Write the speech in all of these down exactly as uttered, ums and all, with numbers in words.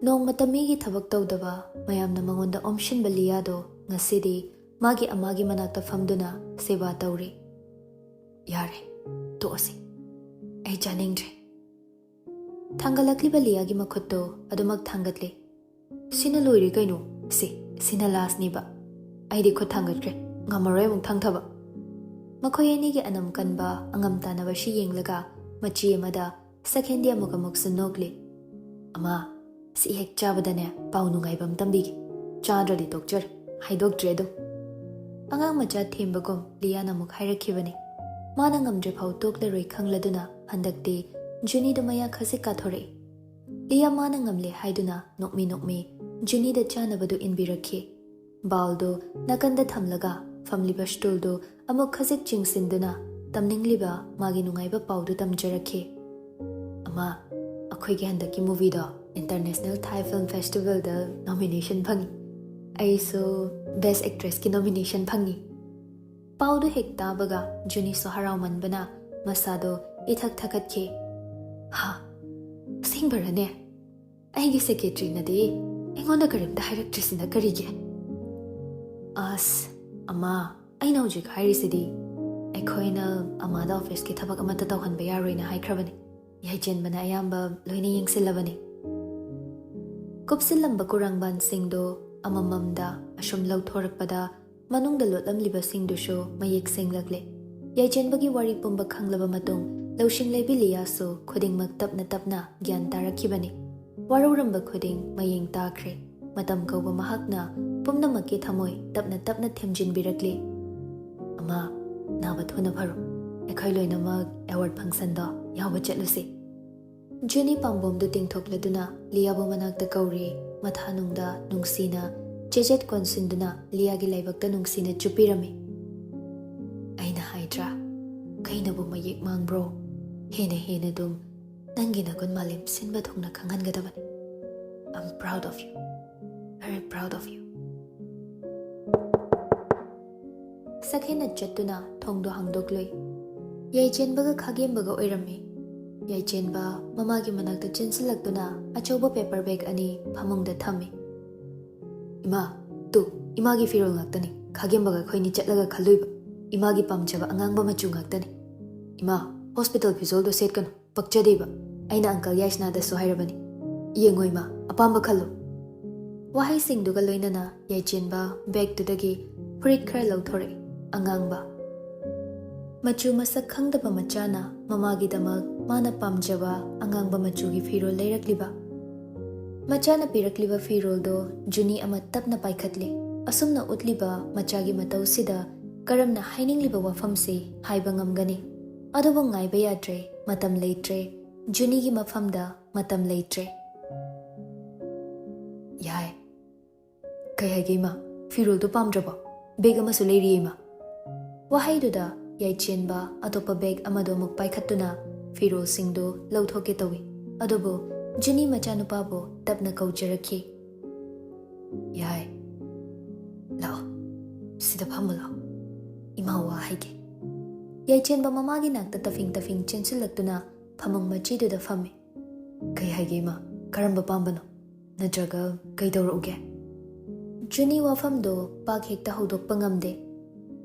ꯅꯣꯡꯃꯇ ꯃꯤꯒꯤ ꯊꯕꯛ ꯇꯧꯗꯕ, ꯃꯌꯥꯝꯅ ꯃꯉꯣꯟꯗ ꯑꯣꯝꯁꯤꯟꯕ ꯂꯤꯌꯥꯗꯣ ꯉꯁꯤꯗꯤ ꯃꯥꯒꯤ ꯑꯃꯥꯒꯤ ꯃꯅꯥꯛꯇ ꯐꯝꯗꯨꯅ ꯁꯦꯕꯥ ꯇꯧꯔꯤ꯫ "ꯌꯥꯔꯦ, ꯇꯣꯛꯑꯁꯤ꯫ ꯑꯩ ꯆꯥꯅꯤꯡꯗ꯭ꯔꯦ꯫" ꯊꯥꯡꯒꯠꯂꯛꯂꯤꯕ ꯂꯤꯌꯥꯒꯤ ꯃꯈꯨꯠꯇꯣ ꯑꯗꯨꯃꯛ ꯊꯥꯡꯒꯠꯂꯤ꯫ "ꯁꯤꯅ ꯂꯣꯏꯔꯦ ꯀꯩꯅꯣ? ꯁꯤ, ꯁꯤꯅ ꯂꯥꯁꯅꯦꯕ꯫ ꯑꯩꯗꯤ ꯈꯨꯠ ꯊꯥꯡꯒꯠꯈ꯭ꯔꯦ꯫ ꯉꯝꯃꯔꯣꯏ ꯑꯃꯨꯛ ꯊꯥꯡꯊꯕ꯫" ꯃꯈꯣꯏ ꯑꯅꯤꯒꯤ ꯑꯅꯝ ꯀꯟꯕ, ꯑꯉꯝ ꯇꯥꯟꯅꯕꯁꯤ ꯌꯦꯡꯂꯒ ꯃꯆꯤ ꯑꯃꯗ ꯁꯛꯍꯦꯟꯗꯤ ꯑꯃꯨꯛ ꯑꯃꯨꯛꯁꯨ ꯅꯣꯛꯂꯤ꯫ "ꯑꯃꯥ, ꯁꯤ ꯍꯦꯛ ꯆꯥꯕꯗꯅꯦ ꯄꯥꯎ ꯅꯨꯡꯉꯥꯏꯕ ꯑꯃ ꯇꯝꯕꯤꯒꯦ꯫ ꯆꯥꯗ꯭ꯔꯗꯤ ꯇꯣꯛꯆꯔꯦ, ꯍꯥꯏꯗꯣꯛꯇ꯭ꯔꯦ ꯑꯗꯨꯝ꯫" ꯑꯉꯥꯡ ꯃꯆꯥ ꯊꯦꯝꯕꯒꯨꯝ ꯂꯤꯌꯥꯅ ꯑꯃꯨꯛ ꯍꯥꯏꯔꯛꯈꯤꯕꯅꯤ꯫ ꯃꯥꯅ ꯉꯝꯗ꯭ꯔꯤꯐꯥꯎ ꯇꯣꯛꯂꯔꯣꯏ ꯈꯪꯂꯗꯨꯅ ꯍꯟꯗꯛꯇꯤ ꯖꯨꯅꯤꯗꯣ ꯃꯌꯥ ꯈꯖꯤꯛ ꯀꯥꯊꯣꯔꯛꯏ꯫ ꯂꯤꯌꯥ ꯃꯥꯅ ꯉꯝꯂꯦ ꯍꯥꯏꯗꯨꯅ ꯅꯣꯛꯃꯤ ꯅꯣꯛꯃꯤ ꯖꯨꯅꯤꯗ ꯆꯥꯅꯕꯗꯨ ꯏꯟꯕꯤꯔꯛꯈꯤ꯫ ꯕꯥꯎꯜꯗꯨ ꯅꯥꯀꯟꯗ ꯊꯝꯂꯒ ꯐꯝꯂꯤꯕ ꯁ꯭ꯇꯨꯜꯗꯨ ꯑꯃꯨꯛ ꯈꯖꯤꯛ ꯆꯤꯡꯁꯤꯟꯗꯨꯅ ꯇꯝꯅꯤꯡꯂꯤꯕ ꯃꯥꯒꯤ ꯅꯨꯡꯉꯥꯏꯕ ꯄꯥꯎꯗꯨ ꯇꯝꯖꯔꯛꯈꯤ꯫ "ꯑꯃꯥ, ꯑꯩꯈꯣꯏꯒꯤ ꯍꯟꯗꯛꯀꯤ movieꯗꯣ International Thai Film Festivalꯗ nomination ꯐꯪꯉꯤ꯫ ꯑꯩꯁꯨ Best Actressꯀꯤ nomination ꯐꯪꯉꯤ꯫" ꯄꯥꯎꯗꯨ ꯍꯦꯛ ꯇꯥꯕꯒ ꯖꯨꯅꯤꯁꯨ ꯍꯔꯥꯎꯃꯟꯕꯅ ꯃꯁꯥꯗꯣ ꯏꯊꯛ ꯊꯛꯀꯠꯈꯤ꯫ "ꯍꯥ? ꯑꯁꯦꯡꯕꯔꯅꯦ? ꯑꯩꯒꯤ secretaryꯅꯗꯤ ꯑꯩꯉꯣꯟꯗ ꯀꯔꯤꯝꯇ ꯍꯥꯏꯔꯛꯇ꯭ꯔꯤꯁꯤꯅ ꯀꯔꯤꯒꯤ?" "ꯑꯁ, ꯑꯃꯥ, ꯑꯩꯅ ꯍꯧꯖꯤꯛ ꯍꯥꯏꯔꯤꯁꯤꯗꯤ ꯑꯩꯈꯣꯏꯅ ꯑꯃꯥꯗ officeꯀꯤ ꯊꯕꯛ ꯑꯃꯠꯇ ꯇꯧꯍꯟꯕ ꯌꯥꯔꯣꯏꯅ ꯍꯥꯏꯈ꯭ꯔꯕꯅꯤ꯫ ꯌꯥꯏꯆꯦꯟꯕꯅ ꯑꯌꯥꯝꯕ ꯂꯣꯏꯅ ꯌꯦꯡꯁꯤꯜꯂꯕꯅꯤ꯫" ꯀꯨꯞꯁꯤꯜꯂꯝꯕ ꯀꯨꯔꯥꯡꯕꯥꯟꯁꯤꯡꯗꯣ ꯑꯃꯃꯝꯗ ꯑꯁꯨꯝ ꯂꯧꯊꯣꯔꯛꯄꯗ ꯃꯅꯨꯡꯗ ꯂꯣꯠꯂꯝꯂꯤꯕꯁꯤꯡꯗꯨꯁꯨ ꯃꯌꯦꯛ ꯁꯦꯡꯂꯛꯂꯦ꯫ ꯌꯥꯏꯆꯦꯟꯕꯒꯤ ꯋꯥꯔꯤ ꯄꯨꯝꯕ ꯈꯪꯂꯕ ꯃꯇꯨꯡ ꯂꯧꯁꯤꯡ ꯂꯩꯕꯤ ꯂꯤꯌꯥꯁꯨ ꯈꯨꯗꯤꯡꯃꯛ ꯇꯞꯅ ꯇꯞꯅ ꯒ꯭ꯌꯥꯟ ꯇꯥꯔꯛꯈꯤꯕꯅꯤ꯫ ꯋꯥꯔꯧꯔꯝꯕ ꯈꯨꯗꯤꯡ ꯃꯌꯦꯡ ꯇꯥꯈ꯭ꯔꯦ꯫ ꯃꯇꯝ ꯀꯧꯕ ꯃꯍꯥꯛꯅ ꯄꯨꯝꯅꯃꯛꯀꯤ ꯊꯃꯣꯏ ꯇꯞꯅ ꯇꯞꯅ ꯊꯦꯝꯖꯤꯟꯕꯤꯔꯛꯂꯤ꯫ "ꯑꯃꯥ, ꯅꯥꯕ ꯊꯨꯅ ꯐꯔꯣ꯫ ꯑꯩꯈꯣꯏ ꯂꯣꯏꯅꯃꯛ award functionꯗꯣ ꯌꯥꯎꯕ ꯆꯠꯂꯨꯁꯤ꯫" ꯖꯨꯅꯤ ꯄꯥꯝꯕꯣꯝꯗꯨ ꯇꯤꯡꯊꯣꯛꯂꯗꯨꯅ ꯂꯤꯌꯥꯕꯨ ꯃꯅꯥꯛꯇ ꯀꯧꯔꯦ꯫ ꯃꯊꯥꯅꯨꯡꯗ ꯅꯨꯡꯁꯤꯅ ꯆꯦꯖꯦꯠ ꯀꯣꯟꯁꯤꯟꯗꯨꯅ ꯂꯤꯌꯥꯒꯤ ꯂꯥꯏꯕꯛꯇ ꯅꯨꯡꯁꯤꯅ ꯆꯨꯞꯄꯤꯔꯝꯃꯤ꯫ "ꯑꯩꯅ ꯍꯥꯏꯗ꯭ꯔꯥ, ꯀꯩꯅꯕꯨ ꯃꯌꯦꯛ ꯃꯥꯡꯕ꯭ꯔꯣ? ꯍꯦꯟꯅ ꯍꯦꯟꯅ ꯑꯗꯨꯝ ꯅꯪꯒꯤ ꯅꯒꯨꯟ ꯃꯥꯂꯦꯝ ꯁꯤꯟꯕ ꯊꯨꯡꯅ ꯈꯪꯍꯟꯒꯗꯕꯅꯤ꯫ I'm proud of you. Very proud of you." ꯁꯛꯍꯦꯟꯅ ꯆꯠꯇꯨꯅ ꯊꯣꯡꯗꯣ ꯍꯥꯡꯗꯣꯛꯂꯨꯏ꯫ ꯌꯥꯏꯆꯦꯟꯕꯒ ꯈꯥꯒꯦꯝꯕꯒ ꯑꯣꯏꯔꯝꯃꯤ꯫ ꯌꯥꯏꯆꯦꯟꯕ ꯃꯃꯥꯒꯤ ꯃꯅꯥꯛꯇ ꯆꯦꯟꯁꯤꯜꯂꯛꯇꯨꯅ ꯑꯆꯧꯕ paper bag ꯑꯅꯤ ꯐꯃꯨꯡꯗ ꯊꯝꯃꯤ꯫ "ꯏꯃꯥ, ꯇꯨ, ꯏꯃꯥꯒꯤ ꯐꯤꯔꯣꯜ ꯉꯥꯛꯇꯅꯤ ꯈꯥꯒꯦꯝꯕꯒ ꯑꯩꯈꯣꯏꯅꯤ ꯆꯠꯂꯒ ꯈꯜꯂꯨꯏꯕ꯫ ꯏꯃꯥꯒꯤ ꯄꯥꯝꯖꯕ ꯑꯉꯥꯡꯕ ꯃꯆꯨ ꯉꯥꯛꯇꯅꯤ꯫ ꯏꯃꯥ, hospital ꯐꯤꯖꯣꯜꯗꯣ ꯁꯦꯠꯀꯅꯨ, ꯄꯛꯆꯗꯦꯕ꯫ ꯑꯩꯅ uncle ꯌꯥꯏꯁꯅꯥꯗꯁꯨ ꯍꯥꯏꯔꯕꯅꯤ꯫ ꯌꯦꯡꯉꯣ ꯏꯃꯥ, ꯑꯄꯥꯝꯕ ꯈꯜꯂꯨ꯫" ꯋꯥꯍꯩꯁꯤꯡꯗꯨꯒ ꯂꯣꯏꯅꯅ ꯌꯥꯏꯆꯦꯟꯕ bagꯇꯨꯗꯒꯤ ꯐꯨꯔꯤꯠ ꯈꯔ ꯂꯧꯊꯣꯔꯛꯏ, ꯑꯉꯥꯡꯕ꯫ ꯃꯆꯨ ꯃꯁꯛ ꯈꯪꯗꯕ ꯃꯆꯥꯅ ꯃꯃꯥꯒꯤꯗꯃꯛ ꯃꯥꯅ ꯄꯥꯝꯖꯕ ꯑꯉꯥꯡꯕ ꯃꯆꯨꯒꯤ ꯐꯤꯔꯣꯜ ꯂꯩꯔꯛꯂꯤꯕ꯫ ꯃꯆꯥꯅ ꯄꯤꯔꯛꯂꯤꯕ ꯐꯤꯔꯣꯜꯗꯣ ꯖꯨꯅꯤ ꯑꯃ ꯇꯞꯅ ꯄꯥꯏꯈꯠꯂꯤ꯫ ꯑꯁꯨꯝꯅ ꯎꯠꯂꯤꯕ ꯃꯆꯥꯒꯤ ꯃꯇꯧꯁꯤꯗ ꯀꯔꯝꯅ ꯍꯥꯏꯅꯤꯡꯂꯤꯕ ꯋꯥꯐꯝꯁꯤ ꯍꯥꯏꯕ ꯉꯝꯒꯅꯤ? ꯑꯗꯨꯕꯨ ꯉꯥꯏꯕ ꯌꯥꯗ꯭ꯔꯦ, ꯃꯇꯝ ꯂꯩꯇ꯭ꯔꯦ꯫ ꯖꯨꯅꯤꯒꯤ ꯃꯐꯝꯗ ꯃꯇꯝ ꯂꯩꯇ꯭ꯔꯦ꯫ "ꯌꯥꯏ꯫ ꯀꯩ ꯍꯥꯏꯒꯦ ꯏꯃꯥ? ꯐꯤꯔꯣꯜꯗꯣ ꯄꯥꯝꯗ꯭ꯔꯕꯣ? Bag ꯑꯃꯁꯨ ꯂꯩꯔꯤꯌꯦ ꯏꯃꯥ꯫" ꯋꯥꯍꯩꯗꯨꯗ ꯌꯥꯏꯆꯦꯟꯕ ꯑꯇꯣꯞꯄ bag ꯑꯃꯗꯣ ꯑꯃꯨꯛ ꯄꯥꯏꯈꯠꯇꯨꯅ ꯐꯤꯔꯣꯜꯁꯤꯡꯗꯨ ꯂꯧꯊꯣꯛꯀꯦ ꯇꯧꯏ꯫ ꯑꯗꯨꯕꯨ ꯖꯨꯅꯤ ꯃꯆꯥꯅꯨꯄꯥꯕꯨ ꯇꯞꯅ ꯀꯧꯖꯔꯛꯈꯤ꯫ "ꯌꯥꯏ, ꯂꯥꯛꯑꯣ, ꯁꯤꯗ ꯐꯝꯃꯨ ꯂꯥꯛꯑꯣ, ꯏꯃꯥ ꯋꯥ ꯍꯥꯏꯒꯦ꯫" ꯌꯥꯏꯆꯦꯟꯕ ꯃꯃꯥꯒꯤ ꯅꯥꯛꯇ ꯇꯐꯤꯡ ꯇꯐꯤꯡ ꯆꯦꯟꯁꯤꯜꯂꯛꯇꯨꯅ ꯐꯃꯨꯡ ꯃꯆꯤꯗꯨꯗ ꯐꯝꯃꯤ꯫ "ꯀꯩ ꯍꯥꯏꯒꯦ ꯏꯃꯥ? ꯀꯔꯝꯕ ꯄꯥꯝꯕꯅꯣ? ꯅꯠꯇ꯭ꯔꯒ ꯀꯩꯗꯧꯔꯛꯎꯒꯦ?" ꯖꯨꯅꯤ ꯋꯥꯐꯝꯗꯣ ꯄꯥꯛ ꯍꯦꯛꯇ ꯍꯧꯗꯣꯛꯄ ꯉꯝꯗꯦ꯫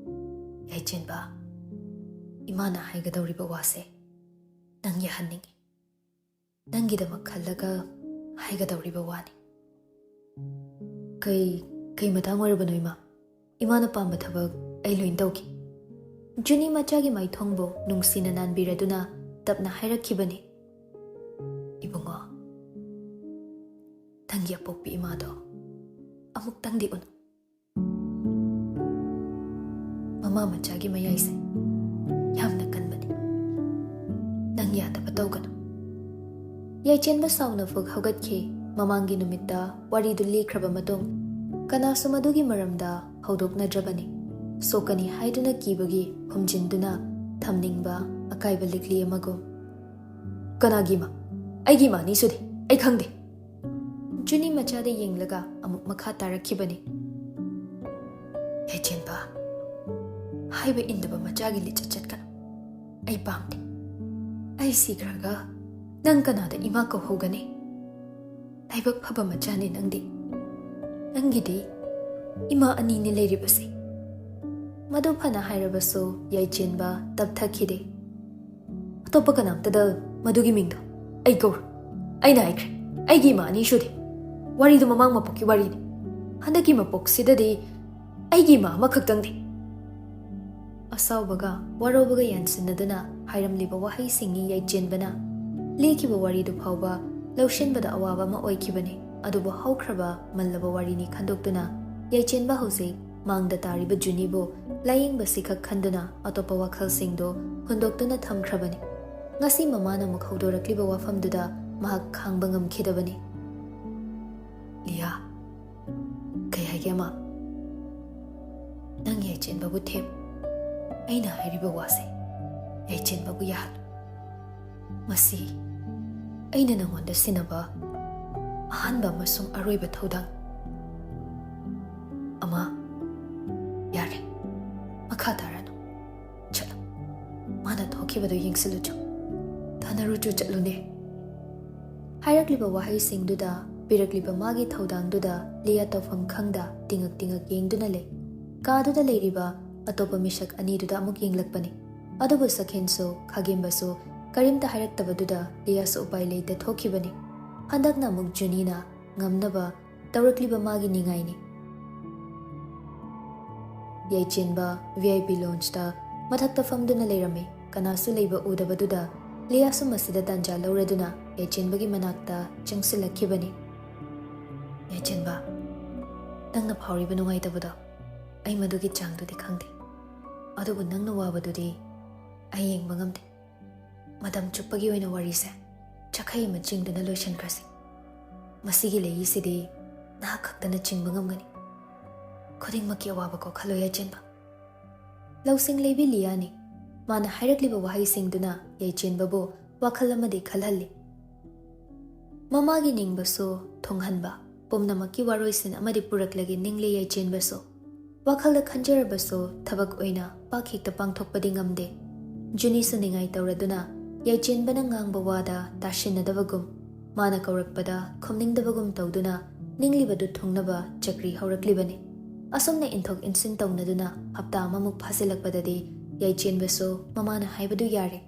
"ꯌꯥꯏꯆꯦꯟꯕ, ꯏꯃꯥꯅ ꯍꯥꯏꯒꯗꯧꯔꯤꯕ ꯋꯥꯁꯦ ꯅꯪ ꯌꯥꯍꯟꯅꯤꯡꯉꯤ꯫ ꯅꯪꯒꯤꯗꯃꯛ ꯈꯜꯂꯒ ꯍꯥꯏꯒꯗꯧꯔꯤꯕ ꯋꯥꯅꯤ꯫" "ꯀꯩ, ꯀꯩ ꯃꯇꯥꯡ ꯑꯣꯏꯔꯕꯅꯣ ꯏꯃꯥ? ꯏꯃꯥꯅ ꯄꯥꯝꯕ ꯊꯕꯛ ꯑꯩ ꯂꯣꯏꯅ ꯇꯧꯈꯤ꯫" ꯖꯨꯅꯤ ꯃꯆꯥꯒꯤ ꯃꯥꯏꯊꯣꯡꯕꯨ ꯅꯨꯡꯁꯤꯅ ꯅꯥꯟꯕꯤꯔꯗꯨꯅ ꯇꯞꯅ ꯍꯥꯏꯔꯛꯈꯤꯕꯅꯤ꯫ "ꯏꯕꯨꯡꯉꯣ, ꯅꯪꯒꯤ ꯑꯄꯣꯛꯄꯤ ꯏꯃꯥꯗꯣ ꯑꯃꯨꯛꯇꯪꯗꯤ ꯎꯅꯧ꯫ ꯃꯃꯥ ꯃꯆꯥꯒꯤ ꯃꯌꯥꯏꯁꯦ ꯌꯥꯝꯅ ꯀꯟꯕꯅꯤ꯫ ꯅꯪ ꯌꯥꯗꯕ ꯇꯧꯒꯅꯨ꯫" ꯌꯥꯏꯆꯦꯟꯕ ꯁꯥꯎꯅ ꯐꯨꯛ ꯍꯧꯒꯠꯈꯤ꯫ ꯃꯃꯥꯡꯒꯤ ꯅꯨꯃꯤꯠꯇ ꯋꯥꯔꯤꯗꯨ ꯂꯤꯈ꯭ꯔꯕ ꯃꯇꯨꯡ, ꯀꯅꯥꯁꯨ ꯃꯗꯨꯒꯤ ꯃꯔꯝꯗ ꯍꯧꯗꯣꯛꯅꯗ꯭ꯔꯕꯅꯤ꯫ ꯁꯣꯛꯀꯅꯤ ꯍꯥꯏꯗꯨꯅ ꯀꯤꯕꯒꯤ ꯍꯨꯝꯖꯤꯟꯗꯨꯅ ꯊꯝꯅꯤꯡꯕ ꯑꯀꯥꯏꯕ ꯂꯤꯛꯂꯤ ꯑꯃꯒꯨꯝ꯫ "ꯀꯅꯥꯒꯤ ꯏꯃꯥ? ꯑꯩꯒꯤ ꯏꯃꯥꯅꯤ ꯁꯨꯗꯤ ꯑꯩ ꯈꯪꯗꯦ꯫" ꯖꯨꯅꯤ ꯃꯆꯥꯗ ꯌꯦꯡꯂꯒ ꯑꯃꯨꯛ ꯃꯈꯥ ꯇꯥꯔꯛꯈꯤꯕꯅꯤ꯫ "ꯌꯥꯏꯆꯦꯟꯕ, ꯍꯥꯏꯕ ꯏꯟꯗꯕ ꯃꯆꯥꯒꯤ ꯂꯤꯆꯠ ꯆꯠꯀꯅꯨ꯫ ꯑꯩ ꯄꯥꯝꯗꯦ꯫ ꯑꯩ ꯁꯤꯈ꯭ꯔꯒ ꯅꯪ ꯀꯅꯥꯗ ꯏꯃꯥ ꯀꯧꯍꯧꯒꯅꯤ? ꯂꯥꯏꯕꯛ ꯐꯕ ꯃꯆꯥꯅꯤ ꯅꯪꯗꯤ꯫ ꯅꯪꯒꯤꯗꯤ ꯏꯃꯥ ꯑꯅꯤꯅꯤ ꯂꯩꯔꯤꯕꯁꯦ꯫ ꯃꯗꯨ ꯐꯅ ꯍꯥꯏꯔꯕꯁꯨ ꯌꯥꯏꯆꯦꯟꯕ ꯇꯞꯊꯈꯤꯗꯦ꯫ ꯑꯇꯣꯞꯄ ꯀꯅꯥꯝꯇꯗ ꯃꯗꯨꯒꯤ ꯃꯤꯡꯗꯣ ꯑꯩ ꯀꯧꯔꯣꯏ꯫ ꯑꯩꯅ ꯍꯥꯏꯈ꯭ꯔꯦ, ꯑꯩꯒꯤ ꯏꯃꯥ ꯑꯅꯤ ꯁꯨꯗꯦ꯫ ꯋꯥꯔꯤꯗꯨ ꯃꯃꯥꯡ ꯃꯄꯣꯛꯀꯤ ꯋꯥꯔꯤꯅꯤ꯫ ꯍꯟꯗꯛꯀꯤ ꯃꯄꯣꯛꯁꯤꯗꯗꯤ ꯑꯩꯒꯤ ꯏꯃꯥ ꯑꯃꯈꯛꯇꯪꯗꯤ꯫ ꯑꯁꯥꯎꯕꯒ ꯋꯥꯔꯧꯕꯒ ꯌꯥꯟꯁꯤꯟꯅꯗꯨꯅ ꯍꯥꯏꯔꯝꯂꯤꯕ ꯋꯥꯍꯩꯁꯤꯡꯅꯤ ꯌꯥꯏꯆꯦꯟꯕꯅ ꯂꯤꯈꯤꯕ ꯋꯥꯔꯤꯗꯨ ꯐꯥꯎꯕ ꯂꯧꯁꯤꯟꯕꯗ ꯑꯋꯥꯕ ꯑꯃ ꯑꯣꯏꯈꯤꯕꯅꯤ꯫ ꯑꯗꯨꯕꯨ ꯍꯧꯈ꯭ꯔꯕ ꯃꯜꯂꯕ ꯋꯥꯔꯤꯅꯤ ꯈꯟꯗꯣꯛꯇꯨꯅ ꯌꯥꯏꯆꯦꯟꯕ ꯍꯧꯖꯤꯛ ꯃꯥꯡꯗ ꯇꯥꯔꯤꯕ ꯖꯨꯅꯤꯕꯨ ꯂꯥꯌꯦꯡꯕꯁꯤꯈꯛ ꯈꯟꯗꯨꯅ ꯑꯇꯣꯞꯄ ꯋꯥꯈꯜꯁꯤꯡꯗꯨ ꯍꯨꯟꯗꯣꯛꯇꯨꯅ ꯊꯝꯈ꯭ꯔꯕꯅꯤ꯫ ꯉꯁꯤ ꯃꯃꯥꯅ ꯑꯃꯨꯛ ꯍꯧꯗꯣꯔꯛꯂꯤꯕ ꯋꯥꯐꯝꯗꯨꯗ ꯃꯍꯥꯛ ꯈꯥꯡꯕ ꯉꯝꯈꯤꯗꯕꯅꯤ꯫ "ꯂꯤꯌꯥ, ꯀꯩ ꯍꯥꯏꯒꯦ ꯑꯃ? ꯅꯪ ꯌꯥꯏꯆꯦꯟꯕꯕꯨ ꯊꯦꯝ꯫ ꯑꯩꯅ ꯍꯥꯏꯔꯤꯕ ꯋꯥꯁꯦ ꯌꯥꯏꯆꯦꯟꯕꯕꯨ ꯌꯥꯍꯜꯂꯨ꯫ ꯃꯁꯤ ꯑꯩꯅ ꯅꯉꯣꯟꯗ ꯁꯤꯟꯅꯕ ꯑꯍꯥꯟꯕ ꯑꯃꯁꯨꯡ ꯑꯔꯣꯏꯕ ꯊꯧꯗꯥꯡ꯫ ꯑꯃ, ꯌꯥꯔꯦ, ꯃꯈꯥ ꯇꯥꯔꯅꯨ꯫ ꯆꯠꯂꯣ꯫ ꯃꯥꯅ ꯊꯣꯛꯈꯤꯕꯗꯨ ꯌꯦꯡꯁꯤꯜꯂꯨꯆꯣ꯫ ꯇꯥꯟꯅꯔꯨꯆꯣ, ꯆꯠꯂꯨꯅꯦ꯫" ꯍꯥꯏꯔꯛꯂꯤꯕ ꯋꯥꯍꯩꯁꯤꯡꯗꯨꯗ, ꯄꯤꯔꯛꯂꯤꯕ ꯃꯥꯒꯤ ꯊꯧꯗꯥꯡꯗꯨꯗ ꯂꯤꯌꯥ ꯇꯧꯐꯝ ꯈꯪꯗ ꯇꯤꯉꯛ ꯇꯤꯉꯛ ꯌꯦꯡꯗꯨꯅ ꯂꯩ꯫ ꯀꯥꯗꯨꯗ ꯂꯩꯔꯤꯕ ꯑꯇꯣꯞꯄ ꯃꯤꯁꯛ ꯑꯅꯤꯗꯨꯗ ꯑꯃꯨꯛ ꯌꯦꯡꯂꯛꯄꯅꯤ꯫ ꯑꯗꯨꯕꯨ ꯁꯛꯍꯦꯟꯁꯨ ꯈꯥꯒꯦꯝꯕꯁꯨ ꯀꯔꯤꯝꯇ ꯍꯥꯏꯔꯛꯇꯕꯗꯨꯗ ꯂꯤꯌꯥꯁꯨ ꯎꯄꯥꯏ ꯂꯩꯇ ꯊꯣꯛꯈꯤꯕꯅꯤ꯫ ꯍꯟꯗꯛꯅ ꯑꯃꯨꯛ ꯖꯨꯅꯤꯅ ꯉꯝꯅꯕ ꯇꯧꯔꯛꯂꯤꯕ ꯃꯥꯒꯤ ꯅꯤꯡꯉꯥꯏꯅꯤ꯫ ꯌꯥꯏꯆꯦꯟꯕ ꯚꯤ ꯑꯥꯏ ꯄꯤ ꯂꯣꯟꯁꯇ ꯃꯊꯛꯇ ꯐꯝꯗꯨꯅ ꯂꯩꯔꯝꯃꯤ꯫ ꯀꯅꯥꯁꯨ ꯂꯩꯕ ꯎꯗꯕꯗꯨꯗ ꯂꯤꯌꯥꯁꯨ ꯃꯁꯤꯗ ꯇꯥꯟꯖꯥ ꯂꯧꯔꯗꯨꯅ ꯌꯥꯏꯆꯦꯟꯕꯒꯤ ꯃꯅꯥꯛꯇ ꯆꯪꯁꯤꯜꯂꯛꯈꯤꯕꯅꯤ꯫ "ꯌꯥꯏꯆꯦꯟꯕ, ꯅꯪꯅ ꯐꯥꯎꯔꯤꯕ ꯅꯨꯡꯉꯥꯏꯇꯕꯗꯣ ꯑꯩ ꯃꯗꯨꯒꯤ ꯆꯥꯡꯗꯨꯗꯤ ꯈꯪꯗꯦ, ꯑꯗꯨꯕꯨ ꯅꯪꯅ ꯋꯥꯕꯗꯨꯗꯤ ꯑꯩ ꯌꯦꯡꯕ ꯉꯝꯗꯦ꯫ ꯃꯇꯝ ꯆꯨꯞꯄꯒꯤ ꯑꯣꯏꯅ ꯋꯥꯔꯤꯁꯦ ꯆꯈꯩ ꯑꯃ ꯆꯤꯡꯗꯨꯅ ꯂꯣꯏꯁꯤꯟꯈ꯭ꯔꯁꯤ꯫ ꯃꯁꯤꯒꯤ ꯂꯩꯏꯁꯤꯗꯤ ꯅꯍꯥꯛ ꯈꯛꯇꯅ ꯆꯤꯡꯕ ꯉꯝꯒꯅꯤ꯫ ꯈꯨꯗꯤꯡꯃꯛꯀꯤ ꯑꯋꯥꯕ ꯀꯣꯛꯍꯜꯂꯣ ꯌꯥꯏꯆꯦꯟꯕ꯫" ꯂꯧꯁꯤꯡ ꯂꯩꯕꯤ ꯂꯤꯌꯥꯅꯤ꯫ ꯃꯥꯅ ꯍꯥꯏꯔꯛꯂꯤꯕ ꯋꯥꯍꯩꯁꯤꯡꯗꯨꯅ ꯌꯥꯏꯆꯦꯟꯕꯕꯨ ꯋꯥꯈꯜ ꯑꯃꯗꯤ ꯈꯜꯍꯜꯂꯤ꯫ ꯃꯃꯥꯒꯤ ꯅꯤꯡꯕꯁꯨ ꯊꯨꯡꯍꯟꯕ ꯄꯨꯝꯅꯃꯛꯀꯤ ꯋꯥꯔꯣꯏꯁꯤꯟ ꯑꯃꯗꯤ ꯄꯨꯔꯛꯂꯒꯦ ꯅꯤꯡꯂꯤ ꯌꯥꯏꯆꯦꯟꯕꯁꯨ꯫ ꯋꯥꯈꯜꯗ ꯈꯟꯖꯔꯕꯁꯨ ꯊꯕꯛ ꯑꯣꯏꯅ ꯄꯥꯛ ꯍꯦꯛꯇ ꯄꯥꯡꯊꯣꯛꯄꯗꯤ ꯉꯝꯗꯦ꯫ ꯖꯨꯅꯤꯁꯨ ꯅꯤꯡꯉꯥꯏ ꯇꯧꯔꯗꯨꯅ ꯌꯥꯏꯆꯦꯟꯕꯅ ꯉꯥꯡꯕ ꯋꯥꯗ ꯇꯥꯁꯤꯟꯅꯗꯕꯒꯨꯝ, ꯃꯥꯅ ꯀꯧꯔꯛꯄꯗ ꯈꯨꯝꯅꯤꯡꯗꯕꯒꯨꯝ ꯇꯧꯗꯨꯅ ꯅꯤꯡꯂꯤꯕꯗꯨ ꯊꯨꯡꯅꯕ ꯆꯀ꯭ꯔꯤ ꯍꯧꯔꯛꯂꯤꯕꯅꯤ꯫ ꯑꯁꯨꯝꯅ ꯏꯟꯊꯣꯛ ꯏꯟꯁꯤꯟ ꯇꯧꯅꯗꯨꯅ ꯍꯞꯇꯥ ꯑꯃꯃꯨꯛ ꯐꯥꯖꯤꯜꯂꯛꯄꯗꯗꯤ ꯌꯥꯏꯆꯦꯟꯕꯁꯨ ꯃꯃꯥꯅ ꯍꯥꯏꯕꯗꯨ ꯌꯥꯔꯦ꯫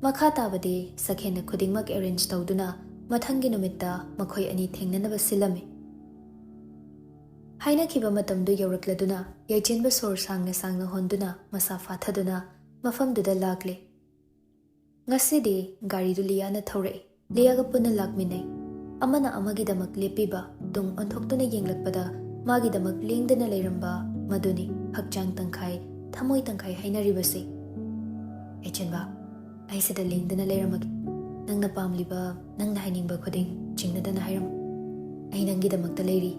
ꯃꯈꯥ ꯇꯥꯕꯗꯤ ꯁꯛꯍꯦꯟꯅ ꯈꯨꯗꯤꯡꯃꯛ ꯑꯦꯔꯦꯟꯖ ꯇꯧꯗꯨꯅ ꯃꯊꯪꯒꯤ ꯅꯨꯃꯤꯠꯇ ꯃꯈꯣꯏ ꯑꯅꯤ ꯊꯦꯡꯅꯅꯕ ꯁꯤꯜꯂꯝꯃꯤ꯫ ꯍꯥꯏꯅꯈꯤꯕ ꯃꯇꯝꯗꯨ ꯌꯧꯔꯛꯂꯗꯨꯅ ꯌꯥꯏꯆꯦꯟꯕ ꯁꯣꯔ ꯁꯥꯡꯅ ꯁꯥꯡꯅ ꯍꯣꯟꯗꯨꯅ ꯃꯁꯥ ꯐꯥꯊꯗꯨꯅ ꯃꯐꯝꯗꯨꯗ ꯂꯥꯛꯂꯦ꯫ ꯉꯁꯤꯗꯤ ꯒꯥꯔꯤꯗꯨ ꯂꯤꯌꯥꯅ ꯊꯧꯔꯛꯏ꯫ ꯂꯤꯌꯥꯒ ꯄꯨꯟꯅ ꯂꯥꯛꯃꯤꯟꯅꯩ꯫ ꯑꯃꯅ ꯑꯃꯒꯤꯗꯃꯛ ꯂꯦꯞꯄꯤꯕ, ꯇꯨꯡ ꯑꯣꯟꯊꯣꯛꯇꯨꯅ ꯌꯦꯡꯂꯛꯄꯗ ꯃꯥꯒꯤꯗꯃꯛ ꯂꯦꯡꯗꯅ ꯂꯩꯔꯝꯕ ꯃꯗꯨꯅꯤ ꯍꯛꯆꯥꯡ ꯇꯪꯈꯥꯏ, ꯊꯃꯣꯏ ꯇꯪꯈꯥꯏ ꯍꯥꯏꯅꯔꯤꯕꯁꯤ꯫ ꯌꯥꯏꯆꯦꯟꯕ, ꯑꯩ ꯁꯤꯗ ꯂꯦꯡꯗꯅ ꯂꯩꯔꯝꯃꯒꯦ꯫ ꯅꯪꯅ ꯄꯥꯝꯂꯤꯕ, ꯅꯪꯅ ꯍꯥꯏꯅꯤꯡꯕ ꯈꯨꯗꯤꯡ ꯆꯤꯡꯅꯗꯅ ꯍꯥꯏꯔꯝꯃꯨ꯫ ꯑꯩ ꯅꯪꯒꯤꯗꯃꯛꯇ ꯂꯩꯔꯤ꯫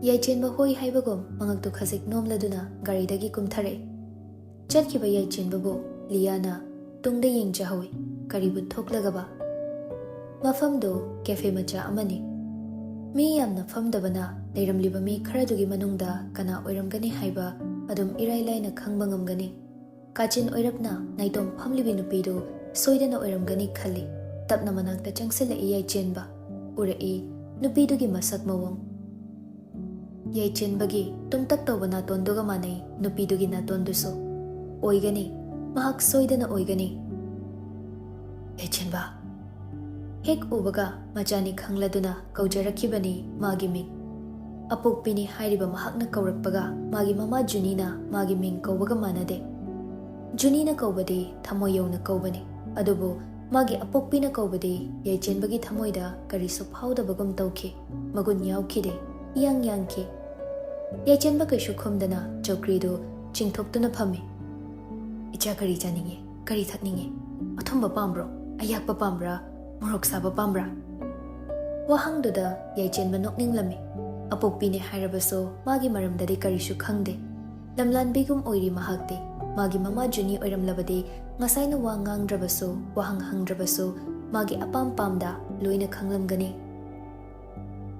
ꯌꯥꯏꯆꯦꯟꯕ ꯍꯣꯏ ꯍꯥꯏꯕꯒꯨꯝ ꯃꯉꯛꯇꯨ ꯈꯖꯤꯛ ꯅꯣꯝꯂꯗꯨꯅ ꯒꯥꯔꯤꯗꯒꯤ ꯀꯨꯝꯊꯔꯛꯏ꯫ ꯆꯠꯈꯤꯕ ꯌꯥꯏꯆꯦꯟꯕꯕꯨ ꯂꯤꯌꯥꯅ ꯇꯨꯡꯗ ꯌꯦꯡꯖꯍꯧꯏ꯫ ꯀꯔꯤꯕꯨ ꯊꯣꯛꯂꯒꯕ? ꯃꯐꯝꯗꯨ ꯀꯦꯐꯦ ꯃꯆꯥ ꯑꯃꯅꯤ꯫ ꯃꯤ ꯌꯥꯝꯅ ꯐꯝꯗꯕꯅ ꯂꯩꯔꯝꯂꯤꯕ ꯃꯤ ꯈꯔꯗꯨꯒꯤ ꯃꯅꯨꯡꯗ ꯀꯅꯥ ꯑꯣꯏꯔꯝꯒꯅꯤ ꯍꯥꯏꯕ ꯑꯗꯨꯝ ꯏꯔꯥꯏ ꯂꯥꯏꯅ ꯈꯪꯕ ꯉꯝꯒꯅꯤ꯫ ꯀꯥꯆꯤꯟ ꯑꯣꯏꯔꯞꯅ ꯅꯥꯏꯇꯣꯝ ꯐꯝꯂꯤꯕꯤ ꯅꯨꯄꯤꯗꯨ ꯁꯣꯏꯗꯅ ꯑꯣꯏꯔꯝꯒꯅꯤ ꯈꯜꯂꯤ꯫ ꯇꯞꯅ ꯃꯅꯥꯛꯇ ꯆꯪꯁꯤꯜꯂꯛꯏ ꯌꯥꯏꯆꯦꯟꯕ꯫ ꯎꯔꯛꯏ ꯅꯨꯄꯤꯗꯨꯒꯤ ꯃꯁꯛ ꯃꯑꯣꯡ꯫ ꯌꯥꯏꯆꯦꯟꯕꯒꯤ ꯇꯨꯝꯇꯛ ꯇꯧꯕ ꯅꯥꯇꯣꯟꯗꯨꯒ ꯃꯥꯟꯅꯩ ꯅꯨꯄꯤꯗꯨꯒꯤ ꯅꯥꯇꯣꯟꯗꯨꯁꯨ꯫ ꯑꯣꯏꯒꯅꯤ, ꯃꯍꯥꯛ ꯁꯣꯏꯗꯅ ꯑꯣꯏꯒꯅꯤ꯫ ꯌꯥꯏꯆꯦꯟꯕ꯫ ꯍꯦꯛ ꯎꯕꯒ ꯃꯆꯥꯅꯤ ꯈꯪꯂꯗꯨꯅ ꯀꯧꯖꯔꯛꯈꯤꯕꯅꯤ ꯃꯥꯒꯤ ꯃꯤꯡ꯫ ꯑꯄꯣꯛꯄꯤꯅꯤ ꯍꯥꯏꯔꯤꯕ ꯃꯍꯥꯛꯅ ꯀꯧꯔꯛꯄꯒ ꯃꯥꯒꯤ ꯃꯃꯥ ꯖꯨꯅꯤꯅ ꯃꯥꯒꯤ ꯃꯤꯡ ꯀꯧꯕꯒ ꯃꯥꯟꯅꯗꯦ꯫ ꯖꯨꯅꯤꯅ ꯀꯧꯕꯗꯤ ꯊꯃꯣꯏ ꯌꯧꯅ ꯀꯧꯕꯅꯤ, ꯑꯗꯨꯕꯨ ꯃꯥꯒꯤ ꯑꯄꯣꯛꯄꯤꯅ ꯀꯧꯕꯗꯤ ꯌꯥꯏꯆꯦꯟꯕꯒꯤ ꯊꯃꯣꯏꯗ ꯀꯔꯤꯁꯨ ꯐꯥꯎꯗꯕꯒꯨꯝ ꯇꯧꯈꯤ꯫ ꯃꯒꯨꯟ ꯌꯥꯎꯈꯤꯗꯦ꯫ ꯏꯌꯥꯡ ꯌꯥꯡꯈꯤ꯫ ꯌꯥꯏꯆꯦꯟꯕ ꯀꯩꯁꯨ ꯈꯨꯝꯗꯅ ꯆꯧꯀ꯭ꯔꯤꯗꯨ ꯆꯤꯡꯊꯣꯛꯇꯨꯅ ꯐꯝꯃꯤ꯫ "ꯏꯆꯥ ꯀꯔꯤ ꯆꯥꯅꯤꯡꯉꯤ? ꯀꯔꯤ ꯊꯛꯅꯤꯡꯉꯤ? ꯑꯊꯨꯝꯕ ꯄꯥꯝꯕ꯭ꯔꯣ? ꯑꯌꯥꯛꯄ ꯄꯥꯝꯕ꯭ꯔꯥ? ꯃꯣꯔꯣꯛ ꯁꯥꯕ ꯄꯥꯝꯕ꯭ꯔꯥ?" ꯋꯥꯍꯪꯗꯨꯗ ꯌꯥꯏꯆꯦꯟꯕ ꯅꯣꯛꯅꯤꯡꯂꯝꯃꯤ꯫ ꯑꯄꯣꯛꯄꯤꯅꯦ ꯍꯥꯏꯔꯕꯁꯨ ꯃꯥꯒꯤ ꯃꯔꯝꯗꯗꯤ ꯀꯔꯤꯁꯨ ꯈꯪꯗꯦ꯫ ꯂꯝꯂꯥꯟꯕꯤꯒꯨꯝ ꯑꯣꯏꯔꯤ ꯃꯍꯥꯛꯇꯤ꯫ ꯃꯥꯒꯤ ꯃꯃꯥ ꯖꯨꯅꯤ ꯑꯣꯏꯔꯝꯂꯕꯗꯤ ꯉꯁꯥꯏꯅ ꯋꯥ ꯉꯥꯡꯗ꯭ꯔꯕꯁꯨ, ꯋꯥꯍꯪ ꯍꯪꯗ꯭ꯔꯕꯁꯨ ꯃꯥꯒꯤ ꯑꯄꯥꯝ ꯄꯥꯝꯗ ꯂꯣꯏꯅ ꯈꯪꯂꯝꯒꯅꯤ꯫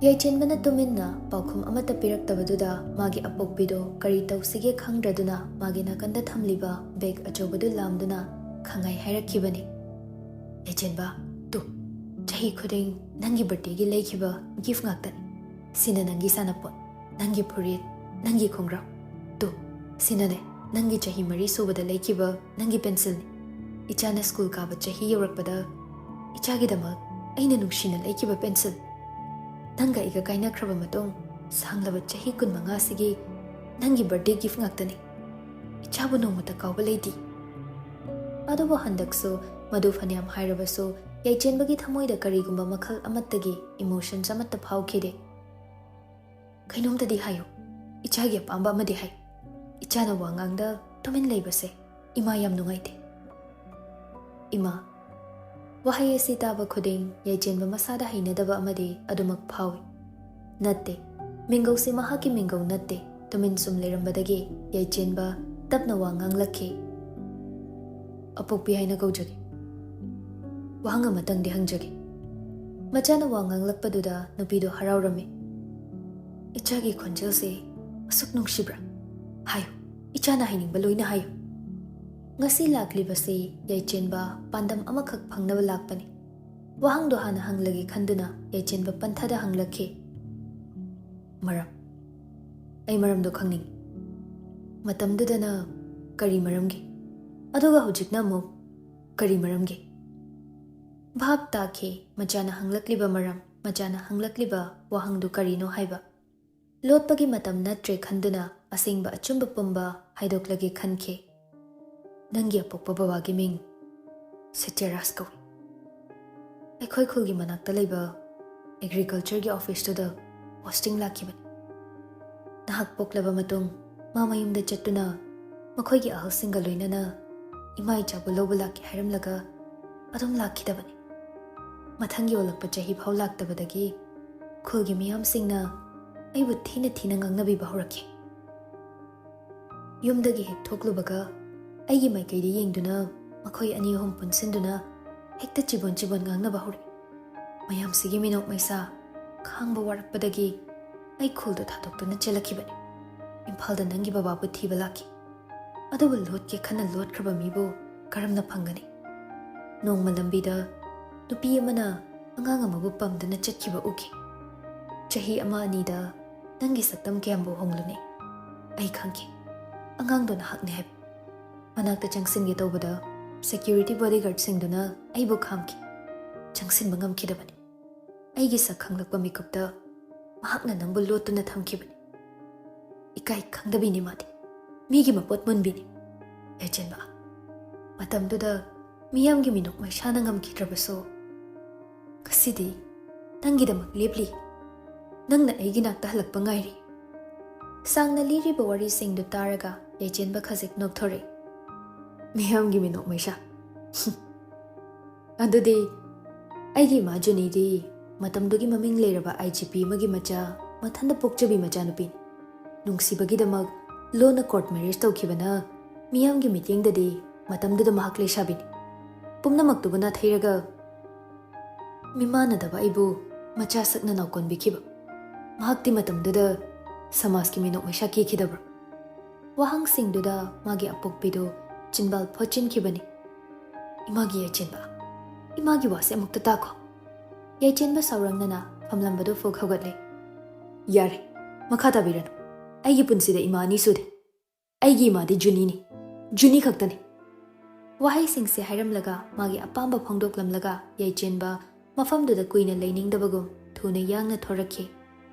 ꯌꯥꯏꯆꯦꯟꯕꯅ ꯇꯨꯃꯤꯟꯅ ꯄꯥꯎꯈꯨꯝ ꯑꯃꯠꯇ ꯄꯤꯔꯛꯇꯕꯗꯨꯗ ꯃꯥꯒꯤ ꯑꯄꯣꯛꯄꯤꯗꯣ ꯀꯔꯤ ꯇꯧꯁꯤꯒꯦ ꯈꯪꯗ꯭ꯔꯗꯨꯅ ꯃꯥꯒꯤ ꯅꯥꯀꯟꯗ ꯊꯝꯂꯤꯕ ꯕꯦꯒ ꯑꯆꯧꯕꯗꯨ ꯂꯥꯝꯗꯨꯅ ꯈꯪꯍꯥꯏ ꯍꯥꯏꯔꯛꯈꯤꯕꯅꯤ꯫ "ꯌꯥꯏꯆꯦꯟꯕ, ꯇꯨ, ꯆꯍꯤ ꯈꯨꯗꯤꯡ ꯅꯪꯒꯤ ꯕꯥꯔꯗꯦꯒꯤ ꯂꯩꯈꯤꯕ ꯒꯤꯐ ꯉꯥꯛꯇꯅꯤ꯫ ꯁꯤꯅ ꯅꯪꯒꯤ ꯁꯥꯟꯅꯄꯣꯠ, ꯅꯪꯒꯤ ꯐꯨꯔꯤꯠ, ꯅꯪꯒꯤ ꯈꯣꯡꯒ꯭ꯔꯥꯎ꯫ ꯇꯨ, ꯁꯤꯅꯅꯦ ꯅꯪꯒꯤ ꯆꯍꯤ ꯃꯔꯤ ꯁꯨꯕꯗ ꯂꯩꯈꯤꯕ ꯅꯪꯒꯤ ꯄꯦꯟꯁꯤꯜꯅꯤ꯫ ꯏꯆꯥꯅ ꯁ꯭ꯀꯨꯜ ꯀꯥꯕ ꯆꯍꯤ ꯌꯧꯔꯛꯄꯗ ꯏꯆꯥꯒꯤꯗꯃꯛ ꯑꯩꯅ ꯅꯨꯡꯁꯤꯅ ꯂꯩꯈꯤꯕ ꯄꯦꯟꯁꯤꯜ꯫ ꯅꯪꯒ ꯑꯩꯒ ꯀꯥꯏꯅꯈ꯭ꯔꯕ ꯃꯇꯨꯡ ꯁꯥꯡꯂꯕ ꯆꯍꯤ ꯀꯨꯟꯃꯉꯥꯁꯤꯒꯤ ꯅꯪꯒꯤ ꯕꯥꯔꯗꯦ ꯒꯤꯐ ꯉꯥꯛꯇꯅꯤ꯫ ꯏꯆꯥꯕꯨ ꯅꯣꯡꯃꯇ ꯀꯥꯎꯕ ꯂꯩꯇꯦ꯫" ꯑꯗꯨꯕꯨ ꯍꯟꯗꯛꯁꯨ ꯃꯗꯨ ꯐꯅꯌꯥꯝ ꯍꯥꯏꯔꯕꯁꯨ ꯌꯥꯏꯆꯦꯟꯕꯒꯤ ꯊꯃꯣꯏꯗ ꯀꯔꯤꯒꯨꯝꯕ ꯃꯈꯜ ꯑꯃꯠꯇꯒꯤ ꯏꯃꯣꯁꯟꯁ ꯑꯃꯠꯇ ꯐꯥꯎꯈꯤꯗꯦ꯫ "ꯀꯩꯅꯣꯝꯇꯗꯤ ꯍꯥꯏꯌꯨ, ꯏꯆꯥꯒꯤ ꯑꯄꯥꯝꯕ ꯑꯃꯗꯤ ꯍꯥꯏꯌꯨ꯫ ꯏꯆꯥꯅ ꯋꯥ ꯉꯥꯡꯗ ꯇꯨꯃꯤꯟ ꯂꯩꯕꯁꯦ ꯏꯃꯥ ꯌꯥꯝ ꯅꯨꯡꯉꯥꯏꯇꯦ꯫" "ꯏꯃꯥ꯫" ꯋꯥꯍꯩ ꯑꯁꯤ ꯇꯥꯕ ꯈꯨꯗꯤꯡ ꯌꯥꯏꯆꯦꯟꯕ ꯃꯁꯥꯗ ꯍꯩꯅꯗꯕ ꯑꯃꯗꯤ ꯑꯗꯨꯃꯛ ꯐꯥꯎꯏ꯫ ꯅꯠꯇꯦ, ꯃꯤꯡꯒꯧꯁꯤ ꯃꯍꯥꯛꯀꯤ ꯃꯤꯡꯒꯧ ꯅꯠꯇꯦ꯫ ꯇꯨꯃꯤꯟ ꯁꯨꯝ ꯂꯩꯔꯝꯕꯗꯒꯤ ꯌꯥꯏꯆꯦꯟꯕ ꯇꯞꯅ ꯋꯥ ꯉꯥꯡꯂꯛꯈꯤ꯫ "ꯑꯄꯣꯛꯄꯤ ꯍꯥꯏꯅ ꯀꯧꯖꯒꯦ꯫" "ꯋꯥꯍꯪ ꯑꯃꯇꯪꯗꯤ ꯍꯪꯖꯒꯦ꯫" ꯃꯆꯥꯅ ꯋꯥ ꯉꯥꯡꯂꯛꯄꯗꯨꯗ ꯅꯨꯄꯤꯗꯣ ꯍꯔꯥꯎꯔꯝꯃꯤ꯫ "ꯏꯆꯥꯒꯤ ꯈꯣꯟꯖꯦꯜꯁꯦ ꯑꯁꯨꯛ ꯅꯨꯡꯁꯤꯕ꯭ꯔꯥ? ꯍꯥꯏꯌꯨ, ꯏꯆꯥꯅ ꯍꯥꯏꯅꯤꯡꯕ ꯂꯣꯏꯅ ꯍꯥꯏꯌꯨ꯫" ꯉꯁꯤ ꯂꯥꯛꯂꯤꯕꯁꯤ ꯌꯥꯏꯆꯦꯟꯕ ꯄꯥꯟꯗꯝ ꯑꯃꯈꯛ ꯐꯪꯅꯕ ꯂꯥꯛꯄꯅꯤ꯫ ꯋꯥꯍꯪꯗꯣ ꯍꯥꯟꯅ ꯍꯪꯂꯒꯦ ꯈꯟꯗꯨꯅ ꯌꯥꯏꯆꯦꯟꯕ ꯄꯟꯊꯗ ꯍꯪꯂꯛꯈꯤ꯫ "ꯃꯔꯝ? ꯑꯩ ꯃꯔꯝꯗꯣ ꯈꯪꯅꯤꯡꯏ꯫" "ꯃꯇꯝꯗꯨꯗꯅ ꯀꯔꯤ ꯃꯔꯝꯒꯤ? ꯑꯗꯨꯒ ꯍꯧꯖꯤꯛꯅ ꯑꯃꯨꯛ ꯀꯔꯤ ꯃꯔꯝꯒꯤ?" ꯚꯥꯞ ꯇꯥꯈꯤ ꯃꯆꯥꯅ ꯍꯪꯂꯛꯂꯤꯕ ꯃꯔꯝ, ꯃꯆꯥꯅ ꯍꯪꯂꯛꯂꯤꯕ ꯋꯥꯍꯪꯗꯨ ꯀꯔꯤꯅꯣ ꯍꯥꯏꯕ꯫ ꯂꯣꯠꯄꯒꯤ ꯃꯇꯝ ꯅꯠꯇ꯭ꯔꯦ ꯈꯟꯗꯨꯅ ꯑꯁꯦꯡꯕ ꯑꯆꯨꯝꯕ ꯄꯨꯝꯕ ꯍꯥꯏꯗꯣꯛꯂꯒꯦ ꯈꯟꯈꯤ꯫ "ꯅꯪꯒꯤ ꯑꯄꯣꯛꯄ ꯕꯕꯥꯒꯤ ꯃꯤꯡ ꯁꯇ꯭ꯌꯔꯥꯖ ꯀꯧꯏ꯫ ꯑꯩꯈꯣꯏ ꯈꯨꯜꯒꯤ ꯃꯅꯥꯛꯇ ꯂꯩꯕ ꯑꯦꯒ꯭ꯔꯤꯀꯜꯆꯔꯒꯤ ꯑꯣꯐꯤꯁꯇꯨꯗ ꯄꯣꯁꯇꯤꯡ ꯂꯥꯛꯈꯤꯕꯅꯤ꯫ ꯅꯍꯥꯛ ꯄꯣꯛꯂꯕ ꯃꯇꯨꯡ ꯃꯥ ꯃꯌꯨꯝꯗ ꯆꯠꯇꯨꯅ ꯃꯈꯣꯏꯒꯤ ꯑꯍꯜꯁꯤꯡꯒ ꯂꯣꯏꯅꯅ ꯏꯃꯥ ꯏꯆꯥꯕꯨ ꯂꯧꯕ ꯂꯥꯛꯀꯦ ꯍꯥꯏꯔꯝꯂꯒ ꯑꯗꯨꯝ ꯂꯥꯛꯈꯤꯗꯕꯅꯤ꯫ ꯃꯊꯪꯒꯤ ꯑꯣꯜꯂꯛꯄ ꯆꯍꯤ ꯐꯥꯎ ꯂꯥꯛꯇꯕꯗꯒꯤ ꯈꯨꯜꯒꯤ ꯃꯤꯌꯥꯝꯁꯤꯡꯅ ꯑꯩꯕꯨ ꯊꯤꯅ ꯊꯤꯅ ꯉꯥꯡꯅꯕꯤꯕ ꯍꯧꯔꯛꯈꯤ꯫ ꯌꯨꯝꯗꯒꯤ ꯍꯦꯛ ꯊꯣꯛꯂꯨꯕꯒ ꯑꯩꯒꯤ ꯃꯥꯏꯀꯩꯗ ꯌꯦꯡꯗꯨꯅ ꯃꯈꯣꯏ ꯑꯅꯤ ꯑꯍꯨꯝ ꯄꯨꯟꯁꯤꯟꯗꯨꯅ ꯍꯦꯛꯇ ꯆꯤꯕꯣꯟ ꯆꯤꯕꯣꯟ ꯉꯥꯡꯅꯕ ꯍꯧꯔꯛꯏ꯫ ꯃꯌꯥꯝꯁꯤꯒꯤ ꯃꯤꯅꯣꯛ ꯃꯩꯁꯥ ꯈꯥꯡꯕ ꯋꯥꯔꯛꯄꯗꯒꯤ ꯑꯩ ꯈꯨꯜꯗꯣ ꯊꯥꯗꯣꯛꯇꯨꯅ ꯆꯦꯜꯂꯛꯈꯤꯕꯅꯤ꯫ ꯏꯝꯐꯥꯜꯗ ꯅꯪꯒꯤ ꯕꯕꯥꯕꯨ ꯊꯤꯕ ꯂꯥꯛꯈꯤ꯫ ꯑꯗꯨꯕꯨ ꯂꯣꯠꯀꯦ ꯈꯟꯅ ꯂꯣꯠꯈ꯭ꯔꯕ ꯃꯤꯕꯨ ꯀꯔꯝꯅ ꯐꯪꯒꯅꯤ? ꯅꯣꯡꯃ ꯂꯝꯕꯤꯗ ꯅꯨꯄꯤ ꯑꯃꯅ ꯑꯉꯥꯡ ꯑꯃꯕꯨ ꯄꯝꯗꯨꯅ ꯆꯠꯈꯤꯕ ꯎꯈꯤ꯫ ꯆꯍꯤ ꯑꯃ ꯑꯅꯤꯗ ꯅꯪꯒꯤ ꯁꯛꯇꯝ ꯀꯌꯥꯝꯕꯨ ꯍꯣꯡꯂꯨꯅꯤ? ꯑꯩ ꯈꯪꯈꯤ꯫ ꯑꯉꯥꯡꯗꯣ ꯅꯍꯥꯛꯅꯤ ꯍꯥꯏꯕ꯫ ꯃꯅꯥꯛꯇ ꯆꯪꯁꯤꯟꯒꯦ ꯇꯧꯕꯗ security bodyguardꯁꯤꯡꯗꯨꯅ ꯑꯩꯕꯨ ꯈꯥꯝꯈꯤ꯫ ꯆꯪꯁꯤꯟꯕ ꯉꯝꯈꯤꯗꯕꯅꯤ꯫ ꯑꯩꯒꯤ ꯁꯛ ꯈꯪꯂꯛꯄ ꯃꯤꯀꯨꯞꯇ ꯃꯍꯥꯛꯅ ꯅꯪꯕꯨ ꯂꯣꯠꯇꯨꯅ ꯊꯝꯈꯤꯕꯅꯤ꯫ ꯏꯀꯥꯏ ꯈꯪꯗꯕꯤꯅꯤ ꯃꯥꯗꯤ꯫ ꯃꯤꯒꯤ ꯃꯄꯣꯠ ꯃꯨꯟꯕꯤꯅꯤ꯫ ꯌꯥꯏꯆꯦꯟꯕ, ꯃꯇꯝꯗꯨꯗ ꯃꯤꯌꯥꯝꯒꯤ ꯃꯤꯅꯣꯛ ꯃꯩꯁꯥꯅ ꯉꯝꯈꯤꯗ꯭ꯔꯕꯁꯨ, ꯉꯁꯤꯗꯤ ꯅꯪꯒꯤꯗꯃꯛ ꯂꯦꯞꯂꯤ꯫ ꯅꯪꯅ ꯑꯩꯒꯤ ꯅꯥꯛꯇ ꯍꯜꯂꯛꯄ ꯉꯥꯏꯔꯤ꯫ ꯁꯥꯡꯅ ꯂꯤꯔꯤꯕ ꯋꯥꯔꯤꯁꯤꯡꯗꯨ ꯇꯥꯔꯒ ꯌꯥꯏꯆꯦꯟꯕ ꯈꯖꯤꯛ ꯅꯣꯛꯊꯣꯔꯛꯏ꯫ ꯃꯤꯌꯥꯝꯒꯤ ꯃꯤꯅꯣꯛ ꯃꯩꯁꯥ꯫ ꯑꯗꯨꯗꯤ ꯑꯩꯒꯤ ꯏꯃꯥ ꯖꯨꯅꯤꯗꯤ ꯃꯇꯝꯗꯨꯒꯤ ꯃꯃꯤꯡ ꯂꯩꯔꯕ ꯑꯥꯏ ꯖꯤ ꯄꯤ ꯑꯃꯒꯤ ꯃꯆꯥ, ꯃꯊꯟꯇ ꯄꯣꯛꯆꯕꯤ ꯃꯆꯥꯅꯨꯄꯤꯅꯤ꯫ ꯅꯨꯡꯁꯤꯕꯒꯤꯗꯃꯛ ꯂꯣꯟꯅ court marriage ꯇꯧꯈꯤꯕꯅ ꯃꯤꯌꯥꯝꯒꯤ ꯃꯤꯠꯌꯦꯡꯗꯗꯤ ꯃꯇꯝꯗꯨꯗ ꯃꯍꯥꯛ ꯂꯩꯁꯥꯕꯤꯅꯤ꯫ ꯄꯨꯝꯅꯃꯛꯇꯨꯕꯨ ꯅꯥꯊꯩꯔꯒ ꯃꯤꯃꯥꯟꯅꯗꯕ ꯑꯩꯕꯨ ꯃꯆꯥ ꯁꯛꯅ ꯅꯥꯎꯀꯣꯟꯕꯤꯈꯤꯕ꯫ ꯃꯍꯥꯛꯇꯤ ꯃꯇꯝꯗꯨꯗ ꯁꯃꯥꯖꯀꯤ ꯃꯤꯅꯣꯛ ꯃꯩꯁꯥ ꯀꯤꯈꯤꯗꯕ꯭ꯔꯥ? ꯋꯥꯍꯪꯁꯤꯡꯗꯨꯗ ꯃꯥꯒꯤ ꯑꯄꯣꯛꯄꯤꯗꯨ ꯆꯤꯟꯕꯥꯜ ꯐꯣꯠꯆꯤꯟꯈꯤꯕꯅꯤ꯫ ꯏꯃꯥꯒꯤ ꯌꯥꯏꯆꯦꯟꯕ, ꯏꯃꯥꯒꯤ ꯋꯥꯁꯦ ꯑꯃꯨꯛꯇ ꯇꯥꯈꯣ꯫ ꯌꯥꯏꯆꯦꯟꯕ ꯁꯥꯎꯔꯪꯅꯅ ꯐꯝꯂꯝꯕꯗꯨ ꯐꯨꯛ ꯍꯧꯒꯠꯂꯦ꯫ ꯌꯥꯔꯦ, ꯃꯈꯥ ꯇꯥꯕꯤꯔꯅꯨ꯫ ꯑꯩꯒꯤ ꯄꯨꯟꯁꯤꯗ ꯏꯃꯥ ꯑꯅꯤ ꯁꯨꯗꯦ꯫ ꯑꯩꯒꯤ ꯏꯃꯥꯗꯤ ꯖꯨꯅꯤꯅꯤ꯫ ꯖꯨꯅꯤ ꯈꯛꯇꯅꯤ꯫ ꯋꯥꯍꯩꯁꯤꯡꯁꯦ ꯍꯥꯏꯔꯝꯂꯒ ꯃꯥꯒꯤ ꯑꯄꯥꯝꯕ ꯐꯣꯡꯗꯣꯛꯂꯝꯂꯒ ꯌꯥꯏꯆꯦꯟꯕ ꯃꯐꯝꯗꯨꯗ ꯀꯨꯏꯅ ꯂꯩꯅꯤꯡꯗꯕꯒꯨꯝ ꯊꯨꯅ ꯌꯥꯡꯅ ꯊꯣꯔꯛꯈꯤ꯫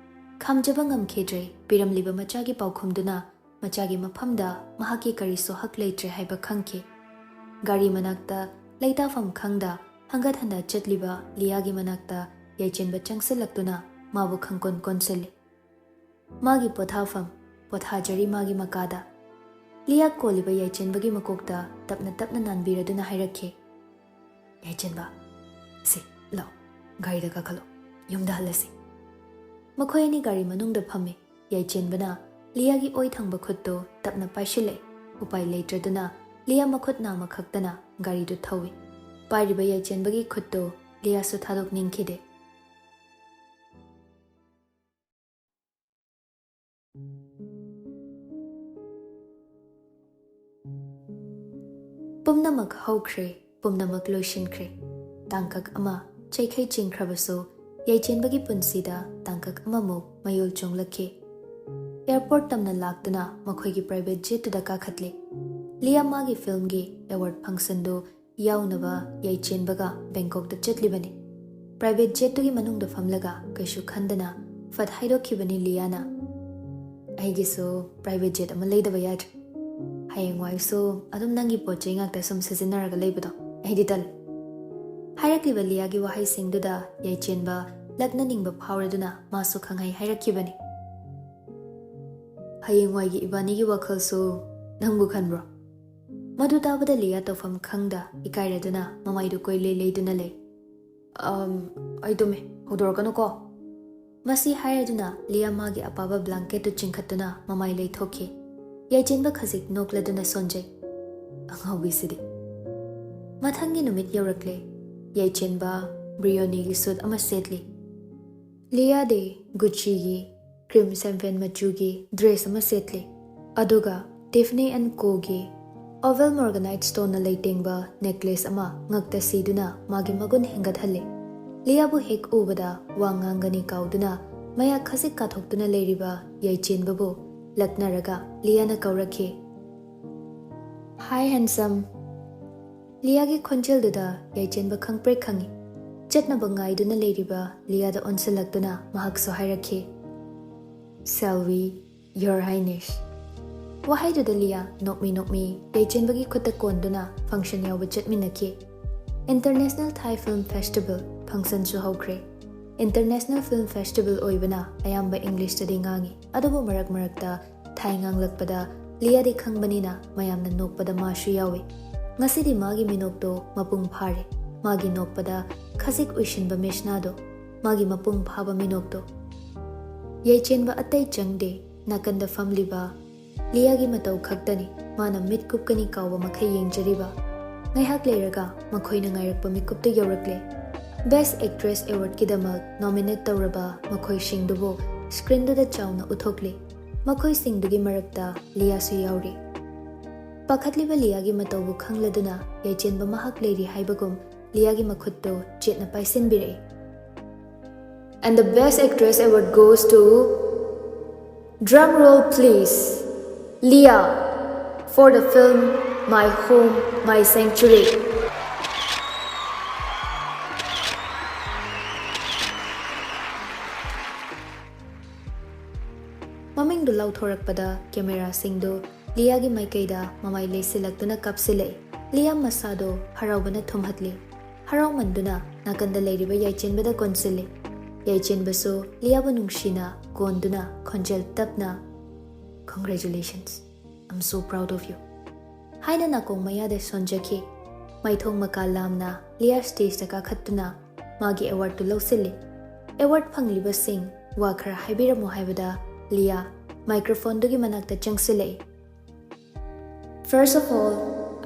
ꯈꯥꯝꯖꯕ ꯉꯝꯈꯤꯗ꯭ꯔꯦ ꯄꯤꯔꯝꯂꯤꯕ ꯃꯆꯥꯒꯤ ꯄꯥꯎꯈꯨꯝꯗꯨꯅ ꯃꯆꯥꯒꯤ ꯃꯐꯝꯗ ꯃꯍꯥꯛꯀꯤ ꯀꯔꯤꯁꯨ ꯍꯛ ꯂꯩꯇ꯭ꯔꯦ ꯍꯥꯏꯕ ꯈꯪꯈꯤ꯫ ꯒꯥꯔꯤ ꯃꯅꯥꯛꯇ ꯂꯩꯇꯥꯐꯝ ꯈꯪꯗ ꯍꯪꯒꯠ ꯍꯟꯗ ꯆꯠꯂꯤꯕ ꯂꯤꯌꯥꯒꯤ ꯃꯅꯥꯛꯇ ꯌꯥꯏꯆꯦꯟꯕ ꯆꯪꯁꯤꯜꯂꯛꯇꯨꯅ ꯃꯥꯕꯨ ꯈꯪꯀꯣꯟ ꯀꯣꯟꯁꯤꯜꯂꯤ꯫ ꯃꯥꯒꯤ ꯄꯣꯊꯥꯐꯝ, ꯄꯣꯊꯥꯖꯔꯤ ꯃꯥꯒꯤ ꯃꯀꯥꯗ꯫ ꯂꯤꯌꯥ ꯀꯣꯜꯂꯤꯕ ꯌꯥꯏꯆꯦꯟꯕꯒꯤ ꯃꯀꯣꯛꯇ ꯇꯞꯅ ꯇꯞꯅ ꯅꯥꯟꯕꯤꯔꯗꯨꯅ ꯍꯥꯏꯔꯛꯈꯤ, "ꯌꯥꯏꯆꯦꯟꯕ, ꯁꯤ, ꯂꯥꯛꯑꯣ, ꯒꯥꯔꯤꯗ ꯀꯥꯈꯠꯂꯣ, ꯌꯨꯝꯗ ꯍꯜꯂꯁꯤ꯫" ꯃꯈꯣꯏ ꯑꯅꯤ ꯒꯥꯔꯤ ꯃꯅꯨꯡꯗ ꯐꯝꯃꯤ꯫ ꯌꯥꯏꯆꯦꯟꯕꯅ ꯂꯤꯌꯥꯒꯤ ꯑꯣꯏ ꯊꯪꯕ ꯈꯨꯠꯇꯨ ꯇꯞꯅ ꯄꯥꯏꯁꯤꯜꯂꯦ꯫ ꯎꯄꯥꯏ ꯂꯩꯇ꯭ꯔꯗꯨꯅ ꯂꯤꯌꯥ ꯃꯈꯨꯠ ꯅꯥꯝꯃ ꯈꯛꯇꯅ ꯒꯥꯔꯤꯗꯨ ꯊꯧꯏ꯫ ꯄꯥꯏꯔꯤꯕ ꯌꯥꯏꯆꯦꯟꯕꯒꯤ ꯈꯨꯠꯇꯨ ꯂꯤꯌꯥꯁꯨ ꯊꯥꯗꯣꯛꯅꯤꯡꯈꯤꯗꯦ꯫ ꯄꯨꯝꯅꯃꯛ ꯍꯧꯈ꯭ꯔꯦ, ꯄꯨꯝꯅꯃꯛ ꯂꯣꯏꯁꯤꯟꯈ꯭ꯔꯦ꯫ ꯇꯥꯡꯀꯛ ꯑꯃ ꯆꯩꯈꯩ ꯆꯤꯡꯈ꯭ꯔꯕꯁꯨ, ꯌꯥꯏꯆꯦꯟꯕꯒꯤ ꯄꯨꯟꯁꯤꯗ ꯇꯥꯡꯀꯛ ꯑꯃꯃꯨꯛ ꯃꯌꯣꯜ ꯆꯣꯡꯂꯛꯈꯤ꯫ ꯑꯦꯌꯔꯄꯣꯔꯠ ꯇꯝꯅ ꯂꯥꯛꯇꯨꯅ ꯃꯈꯣꯏꯒꯤ ꯄ꯭ꯔꯥꯏꯚꯦꯠ ꯖꯦꯠꯇꯨꯗ ꯀꯥꯈꯠꯂꯤ꯫ ꯂꯤꯌꯥ ꯃꯥꯒꯤ ꯐꯤꯜꯝꯒꯤ ꯑꯦꯋꯥꯔꯗ ꯐꯪꯁꯟꯗꯨ ꯌꯥꯎꯅꯕ ꯌꯥꯏꯆꯦꯟꯕꯒ ꯕꯦꯡꯀꯣꯛꯇ ꯆꯠꯂꯤꯕꯅꯤ꯫ ꯄ꯭ꯔꯥꯏꯚꯦꯠ ꯖꯦꯠꯇꯨꯒꯤ ꯃꯅꯨꯡꯗ ꯐꯝꯂꯒ ꯀꯩꯁꯨ ꯈꯟꯗꯅ ꯐꯠ ꯍꯥꯏꯗꯣꯛꯈꯤꯕꯅꯤ ꯂꯤꯌꯥꯅ, "ꯑꯩꯒꯤꯁꯨ ꯄ꯭ꯔꯥꯏꯚꯦꯠ ꯖꯦꯠ ꯑꯃ ꯂꯩꯗꯕ ꯌꯥꯗ꯭ꯔꯦ꯫ ꯍꯌꯦꯡꯋꯥꯏꯁꯨ ꯑꯗꯨꯝ ꯅꯪꯒꯤ ꯄꯣꯠ ꯆꯩ ꯉꯥꯛꯇ ꯁꯨꯝ ꯁꯤꯖꯤꯟꯅꯔꯒ ꯂꯩꯕꯗꯣ ꯑꯩꯗꯤ ꯇꯜꯂꯤ"꯫ ꯍꯥꯏꯔꯛꯂꯤꯕ ꯂꯤꯌꯥꯒꯤ ꯋꯥꯍꯩꯁꯤꯡꯗꯨꯗ ꯌꯥꯏꯆꯦꯟꯕ ꯂꯛꯅꯅꯤꯡꯕ ꯐꯥꯎꯔꯗꯨꯅ ꯃꯥꯁꯨ ꯈꯪꯍꯩ ꯍꯥꯏꯔꯛꯈꯤꯕꯅꯤ꯫ "ꯍꯌꯦꯡꯋꯥꯏꯒꯤ ꯏꯕꯥꯅꯤꯒꯤ ꯋꯥꯈꯜꯁꯨ ꯅꯪꯕꯨ ꯈꯟꯕ꯭ꯔꯣ?" ꯃꯗꯨ ꯇꯥꯕꯗ ꯂꯤꯌꯥ ꯇꯧꯐꯝ ꯈꯪꯗ ꯏꯀꯥꯏꯔꯗꯨꯅ ꯃꯃꯥꯏꯗꯨ ꯀꯣꯏꯂꯦ ꯂꯩꯗꯨꯅ ꯂꯩ꯫ "ꯑꯝ, ꯑꯩ ꯇꯨꯝꯃꯦ, ꯍꯧꯗꯣꯔꯛꯀꯅꯨꯀꯣ"꯫ ꯃꯁꯤ ꯍꯥꯏꯔꯗꯨꯅ ꯂꯤꯌꯥ ꯃꯥꯒꯤ ꯑꯄꯥꯕ ꯕ꯭ꯂꯥꯡꯀꯦꯠꯇꯨ ꯆꯤꯡꯈꯠꯇꯨꯅ ꯃꯃꯥꯏ ꯂꯩꯊꯣꯛꯈꯤ꯫ ꯌꯥꯏꯆꯦꯟꯕ ꯈꯖꯤꯛ ꯅꯣꯛꯂꯗꯨꯅ ꯁꯣꯟꯖꯩ꯫ "ꯑꯉꯥꯎꯕꯤꯁꯤꯗꯤ"꯫ ꯃꯊꯪꯒꯤ ꯅꯨꯃꯤꯠ ꯌꯧꯔꯛꯂꯦ꯫ ꯌꯥꯏꯆꯦꯟꯕ ꯕ꯭ꯔꯤꯌꯣꯅꯤꯒꯤ ꯁꯨꯠ ꯑꯃ ꯁꯦꯠꯂꯤ꯫ ꯂꯤꯌꯥꯗꯤ ꯒꯨꯆꯤꯒꯤ ꯀ꯭ꯔꯤꯝ ꯁꯦꯝꯐꯦꯟ ꯃꯆꯨꯒꯤ ꯗ꯭ꯔꯦꯁ ꯑꯃ ꯁꯦꯠꯂꯤ, ꯑꯗꯨꯒ ꯇꯤꯐꯅꯤ ꯑꯦꯟ ꯀꯣꯒꯤ ꯑꯣꯚꯦꯜ ꯃꯣꯔꯒꯅꯥꯏꯠ ꯁ꯭ꯇꯣꯟꯅ ꯂꯩꯇꯦꯡꯕ ꯅꯦꯛꯂꯦꯁ ꯑꯃ ꯉꯛꯇ ꯁꯤꯗꯨꯅ ꯃꯥꯒꯤ ꯃꯒꯨꯟ ꯍꯦꯟꯒꯠꯍꯜꯂꯤ꯫ ꯂꯤꯌꯥꯕꯨ ꯍꯦꯛ ꯎꯕꯗ ꯋꯥ ꯉꯥꯡꯒꯅꯤ ꯀꯥꯎꯗꯨꯅ ꯃꯌꯥ ꯈꯖꯤꯛ ꯀꯥꯊꯣꯛꯇꯨꯅ ꯂꯩꯔꯤꯕ ꯌꯥꯏꯆꯦꯟꯕꯕꯨ ꯂꯛꯅꯔꯒ ꯂꯤꯌꯥꯅ ꯀꯧꯔꯛꯈꯤ, "Hi, handsome." ꯂꯤꯌꯥꯒꯤ ꯈꯣꯟꯖꯦꯜꯗꯨꯗ ꯌꯥꯏꯆꯦꯟꯕ ꯈꯪꯄ꯭ꯔꯦꯛ ꯈꯪꯏ꯫ ꯆꯠꯅꯕ ꯉꯥꯏꯗꯨꯅ ꯂꯩꯔꯤꯕ ꯂꯤꯌꯥꯗ ꯑꯣꯟꯁꯤꯜꯂꯛꯇꯨꯅ ꯃꯍꯥꯛꯁꯨ ꯍꯥꯏꯔꯛꯈꯤ, "Shall we, Your Highness?" ꯋꯥꯍꯩꯗꯨꯗ Lia ꯅꯣꯛꯃꯤ ꯅꯣꯛꯃꯤ ꯌꯥꯏꯆꯦꯟꯕꯒꯤ ꯈꯨꯠꯇ ꯀꯣꯟꯗꯨꯅ ꯐꯪꯁꯟ ꯌꯥꯎꯕ ꯆꯠꯃꯤꯟꯅꯈꯤ꯫ ꯏꯟꯇꯔꯅꯦꯁꯅꯦꯜ ꯊꯥꯏ ꯐꯤꯜꯝ ꯐꯦꯁꯇꯤꯚꯦꯜ ꯐꯪꯁꯟꯁꯨ ꯍꯧꯈ꯭ꯔꯦ꯫ ꯏꯟꯇꯔꯅꯦꯁꯅꯦꯜ ꯐꯤꯜꯝ ꯐꯦꯁꯇꯤꯚꯦꯜ ꯑꯣꯏꯕꯅ ꯑꯌꯥꯝꯕ ꯏꯪꯂꯤꯁꯇꯗꯤ ꯉꯥꯡꯏ, ꯑꯗꯨꯕꯨ ꯃꯔꯛ ꯃꯔꯛꯇ ꯊꯥꯏ ꯉꯥꯡꯂꯛꯄꯗ ꯂꯤꯌꯥꯗꯤ ꯈꯪꯕꯅꯤꯅ ꯃꯌꯥꯝꯅ ꯅꯣꯛꯄꯗ ꯃꯥꯁꯨ ꯌꯥꯎꯏ꯫ ꯉꯁꯤꯗꯤ ꯃꯥꯒꯤ ꯃꯤꯅꯣꯛꯇꯣ ꯃꯄꯨꯡ ꯐꯥꯔꯦ꯫ ꯃꯥꯒꯤ ꯅꯣꯛꯄꯗ ꯈꯖꯤꯛ ꯎꯏꯁꯤꯟꯕ ꯃꯦꯁꯅꯥꯗꯣ, ꯃꯥꯒꯤ ꯃꯄꯨꯡ ꯐꯥꯕ ꯃꯤꯅꯣꯛꯇꯣ꯫ ꯌꯥꯏꯆꯦꯟꯕ ꯑꯇꯩ ꯆꯪꯗꯦ, ꯅꯥꯀꯟꯗ ꯐꯝꯂꯤꯕ ꯂꯤꯌꯥꯒꯤ ꯃꯇꯧ ꯈꯛꯇꯅꯤ ꯃꯥꯅ ꯃꯤꯠ ꯀꯨꯞꯀꯅꯤ ꯀꯥꯎꯕ ꯃꯈꯩ ꯌꯦꯡꯖꯔꯤꯕ꯫ ꯉꯥꯏꯍꯥꯛ ꯂꯩꯔꯒ ꯃꯈꯣꯏꯅ ꯉꯥꯏꯔꯛꯄ ꯃꯤꯀꯨꯞꯇꯨ ꯌꯧꯔꯛꯂꯦ꯫ ꯕꯦꯁ꯭ꯠ ꯑꯦꯛꯇ꯭ꯔꯦꯁ ꯑꯦꯋꯥꯔꯗꯀꯤꯗꯃꯛ ꯅꯣꯃꯤꯅꯦꯠ ꯇꯧꯔꯕ ꯃꯈꯣꯏꯁꯤꯡꯗꯨꯕꯨ ꯁ꯭ꯀ꯭ꯔꯤꯟꯗꯨꯗ ꯆꯥꯎꯅ ꯎꯠꯊꯣꯛꯂꯤ꯫ ꯃꯈꯣꯏꯁꯤꯡꯗꯨꯒꯤ ꯃꯔꯛꯇ ꯂꯤꯌꯥꯁꯨ ꯌꯥꯎꯔꯤ꯫ ꯄꯥꯈꯠꯂꯤꯕ ꯂꯤꯌꯥꯒꯤ ꯃꯇꯧꯕꯨ ꯈꯪꯂꯗꯨꯅ ꯌꯥꯏꯆꯦꯟꯕ ꯃꯍꯥꯛ ꯂꯩꯔꯤ ꯍꯥꯏꯕꯒꯨꯝ ꯂꯤꯌꯥꯒꯤ ꯃꯈꯨꯠꯇꯨ ꯆꯦꯠꯅ ꯄꯥꯏꯁꯤꯟꯕꯤꯔꯛꯏ꯫ And the Best Actress Award goes to, drum roll please, Leah, for the film My Home, My Sanctuary. ꯃꯃꯤꯡꯗꯨ ꯂꯥꯎꯊꯣꯔꯛꯄꯗ ꯀꯦꯃꯦꯔꯥꯁꯤꯡꯗꯨ ꯂꯤꯌꯥꯒꯤ ꯃꯥꯏꯀꯩꯗ ꯃꯃꯥꯏ ꯂꯩꯁꯤꯜꯂꯛꯇꯨꯅ ꯀꯥꯞꯁꯤꯜꯂꯛꯏ꯫ ꯂꯤꯌꯥ ꯃꯁꯥꯗꯣ ꯍꯔꯥꯎꯕꯅ ꯊꯨꯝꯍꯠꯂꯤ꯫ ꯍꯔꯥꯎꯃꯟꯗꯨꯅ ꯅꯥꯀꯟꯗ ꯂꯩꯔꯤꯕ ꯌꯥꯏꯆꯦꯟꯕꯗ ꯀꯣꯟꯁꯤꯜꯂꯤ꯫ ꯌꯥꯏꯆꯦꯟꯕꯁꯨ ꯂꯤꯌꯥꯕꯨ ꯅꯨꯡꯁꯤꯅ ꯀꯣꯟꯗꯨꯅ ꯈꯣꯟꯖꯦꯜ ꯇꯞꯅ, "Congratulations, I'm so proud of you" ꯍꯥꯏꯅ ꯅꯥꯀꯣꯡ ꯃꯌꯥꯗ ꯁꯣꯟꯖꯈꯤ꯫ ꯃꯥꯏꯊꯣꯡ ꯃꯀꯥ ꯂꯥꯝꯅ ꯂꯤꯌꯥ ꯁ꯭ꯇꯦꯖꯇ ꯀꯥꯈꯠꯇꯨꯅ ꯃꯥꯒꯤ ꯑꯦꯋꯥꯔꯗꯇꯨ ꯂꯧꯁꯤꯜꯂꯤ꯫ ꯑꯦꯋꯥꯔꯗ ꯐꯪꯂꯤꯕꯁꯤꯡ ꯋꯥ ꯈꯔ ꯍꯥꯏꯕꯤꯔꯝꯃꯨ ꯍꯥꯏꯕꯗ ꯂꯤꯌꯥ ꯃꯥꯏꯀ꯭ꯔꯣꯐꯣꯟꯗꯨꯒꯤ ꯃꯅꯥꯛꯇ ꯆꯪꯁꯤꯜꯂꯛꯏ꯫ First of all,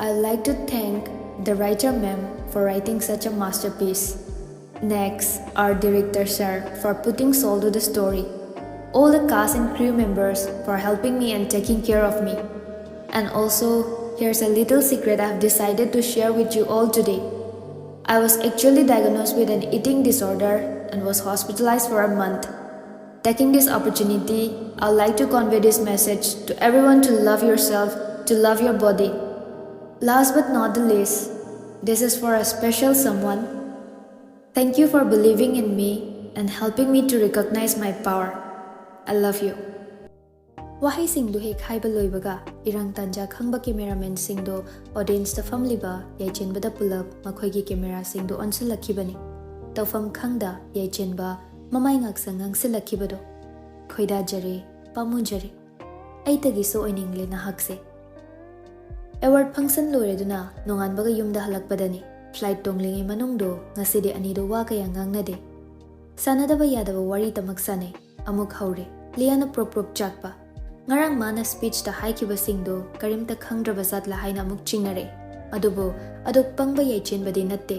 I'd like to thank the writer ma'am for writing such a masterpiece. Next, our director sir for putting soul to the story. All the cast and crew members for helping me and taking care of me. And also, here's a little secret I've decided to share with you all today. I was actually diagnosed with an eating disorder and was hospitalized for a month. Taking this opportunity, I'd like to convey this message to everyone to love yourself, to love your body. Last but not the least, this is for a special someone. Thank you for believing in me and helping me to recognize my power. I love you. ꯋꯥꯍꯩꯁꯤꯡꯗꯨ ꯍꯦꯛ ꯍꯥꯏꯕ ꯂꯣꯏꯕꯒ, ꯏꯔꯥꯡ ꯇꯥꯟꯖꯥ ꯈꯪꯕ ꯀꯦꯃꯦꯔꯥꯃꯦꯟꯁꯤꯡꯗꯨ ꯑꯣꯗꯤꯌꯦꯟꯁꯇ ꯐꯝꯂꯤꯕ ꯌꯥꯏꯆꯦꯟꯕꯗ ꯄꯨꯂꯞ ꯃꯈꯣꯏꯒꯤ ꯀꯦꯃꯦꯔꯥꯁꯤꯡꯗꯨ ꯑꯣꯟꯁꯤꯜꯂꯛꯈꯤꯕꯅꯤ꯫ ꯇꯧꯐꯝ ꯈꯪꯗ ꯌꯥꯏꯆꯦꯟꯕ ꯃꯃꯥꯏ ꯉꯥꯛꯁꯪ ꯉꯥꯡꯁꯤꯜꯂꯛꯈꯤꯕꯗꯨ꯫ "ꯈꯣꯏꯗꯥꯖꯔꯦ, ꯄꯥꯝꯃꯨꯖꯔꯦ꯫ ꯑꯩꯇꯒꯤꯁꯨ ꯑꯣꯏꯅꯤꯡꯂꯦ ꯅꯍꯥꯛꯁꯦ"꯫ ꯑꯦꯋꯥꯔꯗ ꯐꯪꯁꯟ ꯂꯣꯏꯔꯗꯨꯅ ꯅꯣꯡꯉꯥꯟꯕꯒ ꯌꯨꯝꯗ ꯍꯜꯂꯛꯄꯗꯅꯤ꯫ ꯐ꯭ꯂꯥꯏꯠ ꯇꯣꯡꯂꯤꯉꯩ ꯃꯅꯨꯡꯗꯨ ꯉꯁꯤꯗꯤ ꯑꯅꯤꯗꯨ ꯋꯥ ꯀꯌꯥ ꯉꯥꯡꯅꯗꯦ꯫ ꯁꯥꯟꯅꯗꯕ ꯌꯥꯗꯕ ꯋꯥꯔꯤꯇꯃꯛ ꯁꯥꯟꯅꯩ꯫ ꯑꯃꯨꯛ ꯍꯧꯔꯦ꯫ ꯂꯤꯌꯥꯅ ꯄ꯭ꯔꯣꯛ ꯄ꯭ꯔꯣꯛ ꯆꯥꯛꯄ꯫ ꯉꯔꯥꯡ ꯃꯥꯅ ꯁ꯭ꯄꯤꯆꯇ ꯍꯥꯏꯈꯤꯕꯁꯤꯡꯗꯨ ꯀꯔꯤꯝꯇ ꯈꯪꯗ꯭ꯔꯕ ꯖꯥꯠꯂ ꯍꯥꯏꯅ ꯑꯃꯨꯛ ꯆꯤꯡꯅꯔꯦ꯫ ꯑꯗꯨꯕꯨ ꯑꯗꯨꯛ ꯄꯪꯕ ꯌꯥꯏꯆꯦꯟꯕꯗꯤ ꯅꯠꯇꯦ꯫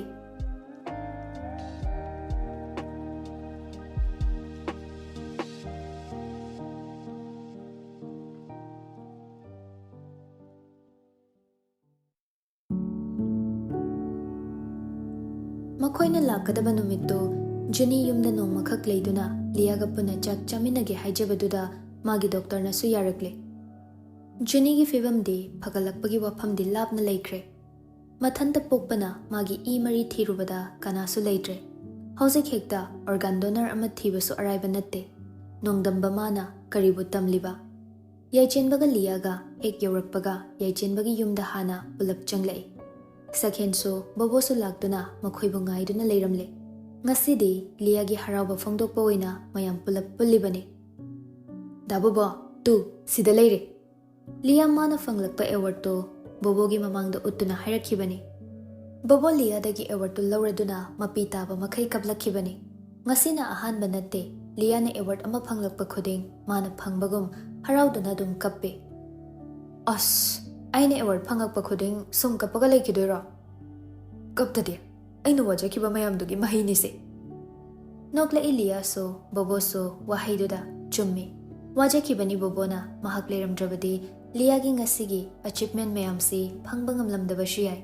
ꯃꯈꯣꯏꯅ ꯂꯥꯛꯀꯗꯕ ꯅꯨꯃꯤꯠꯇꯨ ꯖꯨꯅꯤ ꯌꯨꯝꯗ ꯅꯣꯡꯃꯈꯛ ꯂꯩꯗꯨꯅ ꯂꯤꯌꯥꯒ ꯄꯨꯟꯅ ꯆꯥꯛ ꯆꯥꯃꯤꯟꯅꯒꯦ ꯍꯥꯏꯖꯕꯗꯨꯗ ꯃꯥꯒꯤ ꯗꯣꯛꯇꯔꯅꯁꯨ ꯌꯥꯔꯛꯂꯦ꯫ ꯖꯨꯅꯤꯒꯤ ꯐꯤꯕꯝꯗꯤ ꯐꯒꯠꯂꯛꯄꯒꯤ ꯋꯥꯐꯝꯗꯤ ꯂꯥꯞꯅ ꯂꯩꯈ꯭ꯔꯦ꯫ ꯃꯊꯟꯇ ꯄꯣꯛꯄꯅ ꯃꯥꯒꯤ ꯏ ꯃꯔꯤ ꯊꯤꯔꯨꯕꯗ ꯀꯅꯥꯁꯨ ꯂꯩꯇ꯭ꯔꯦ꯫ ꯍꯧꯖꯤꯛ ꯍꯦꯛꯇ ꯑꯣꯔꯒꯥꯟ ꯗꯣꯅꯔ ꯑꯃ ꯊꯤꯕꯁꯨ ꯑꯔꯥꯏꯕ ꯅꯠꯇꯦ꯫ ꯅꯣꯡꯗꯝꯕ ꯃꯥꯅ ꯀꯔꯤꯕꯨ ꯇꯝꯂꯤꯕ? ꯌꯥꯏꯆꯦꯟꯕꯒ ꯂꯤꯌꯥꯒ ꯍꯦꯛ ꯌꯧꯔꯛꯄꯒ ꯌꯥꯏꯆꯦꯟꯕꯒꯤ ꯌꯨꯝꯗ ꯍꯥꯟꯅ ꯄꯨꯂꯞ ꯆꯪꯂꯛꯏ꯫ ꯁꯈꯦꯟꯁꯨ ꯕꯣꯕꯣꯁꯨ ꯂꯥꯛꯇꯨꯅ ꯃꯈꯣꯏꯕꯨ ꯉꯥꯏꯗꯨꯅ ꯂꯩꯔꯝꯂꯦ꯫ ꯉꯁꯤꯗꯤ ꯂꯤꯌꯥꯒꯤ ꯍꯔꯥꯎꯕ ꯐꯣꯡꯗꯣꯛꯄ ꯑꯣꯏꯅ ꯃꯌꯥꯝ ꯄꯨꯂꯞ ꯄꯨꯜꯂꯤꯕꯅꯤ꯫ "ꯗꯥ ꯕꯣꯕꯣ, ꯇꯨ, ꯁꯤꯗ ꯂꯩꯔꯦ꯫" ꯂꯤꯌꯥ ꯃꯥꯅ ꯐꯪꯂꯛꯄ ꯑꯦꯋꯥꯔꯗꯇꯨ ꯕꯣꯕꯣꯒꯤ ꯃꯃꯥꯡꯗ ꯎꯠꯇꯨꯅ ꯍꯥꯏꯔꯛꯈꯤꯕꯅꯤ꯫ ꯕꯣꯕꯣ ꯂꯤꯌꯥꯗꯒꯤ ꯑꯦꯋꯥꯔꯗꯇꯨ ꯂꯧꯔꯗꯨꯅ ꯃꯄꯤ ꯇꯥꯕ ꯃꯈꯩ ꯀꯞꯂꯛꯈꯤꯕꯅꯤ꯫ ꯉꯁꯤꯅ ꯑꯍꯥꯟꯕ ꯅꯠꯇꯦ, ꯂꯤꯌꯥꯅ ꯑꯦꯋꯥꯔꯗ ꯑꯃ ꯐꯪꯂꯛꯄ ꯈꯨꯗꯤꯡ ꯃꯥꯅ ꯐꯪꯕꯒꯨꯝ ꯍꯔꯥꯎꯗꯨꯅ ꯑꯗꯨꯝ ꯀꯞꯄꯤ꯫ "ꯑꯁ, ꯑꯩꯅ ꯑꯦꯋꯥꯔꯗ ꯐꯪꯉꯛꯄ ꯈꯨꯗꯤꯡ ꯁꯨꯝ ꯀꯞꯄꯒ ꯂꯩꯈꯤꯗꯣꯏꯔꯣ?" "ꯀꯞꯇꯗꯤ, ꯑꯩꯅ ꯋꯥꯖꯈꯤꯕ ꯃꯌꯥꯝꯗꯨꯒꯤ ꯃꯍꯩꯅꯤꯁꯦ꯫" ꯅꯣꯛꯂꯛꯏ ꯂꯤꯌꯥꯁꯨ, ꯕꯣꯕꯣꯁꯨ ꯋꯥꯍꯩꯗꯨꯗ ꯆꯨꯝꯃꯤ꯫ ꯋꯥꯖꯈꯤꯕꯅꯤ ꯕꯣꯕꯣꯅ, ꯃꯍꯥꯛ ꯂꯩꯔꯝꯗ꯭ꯔꯕꯗꯤ ꯂꯤꯌꯥꯒꯤ ꯉꯁꯤꯒꯤ ꯑꯦꯆꯤꯚꯃꯦꯟ ꯃꯌꯥꯝꯁꯤ ꯐꯪꯕ ꯉꯝꯂꯝꯗꯕꯁꯨ ꯌꯥꯏ꯫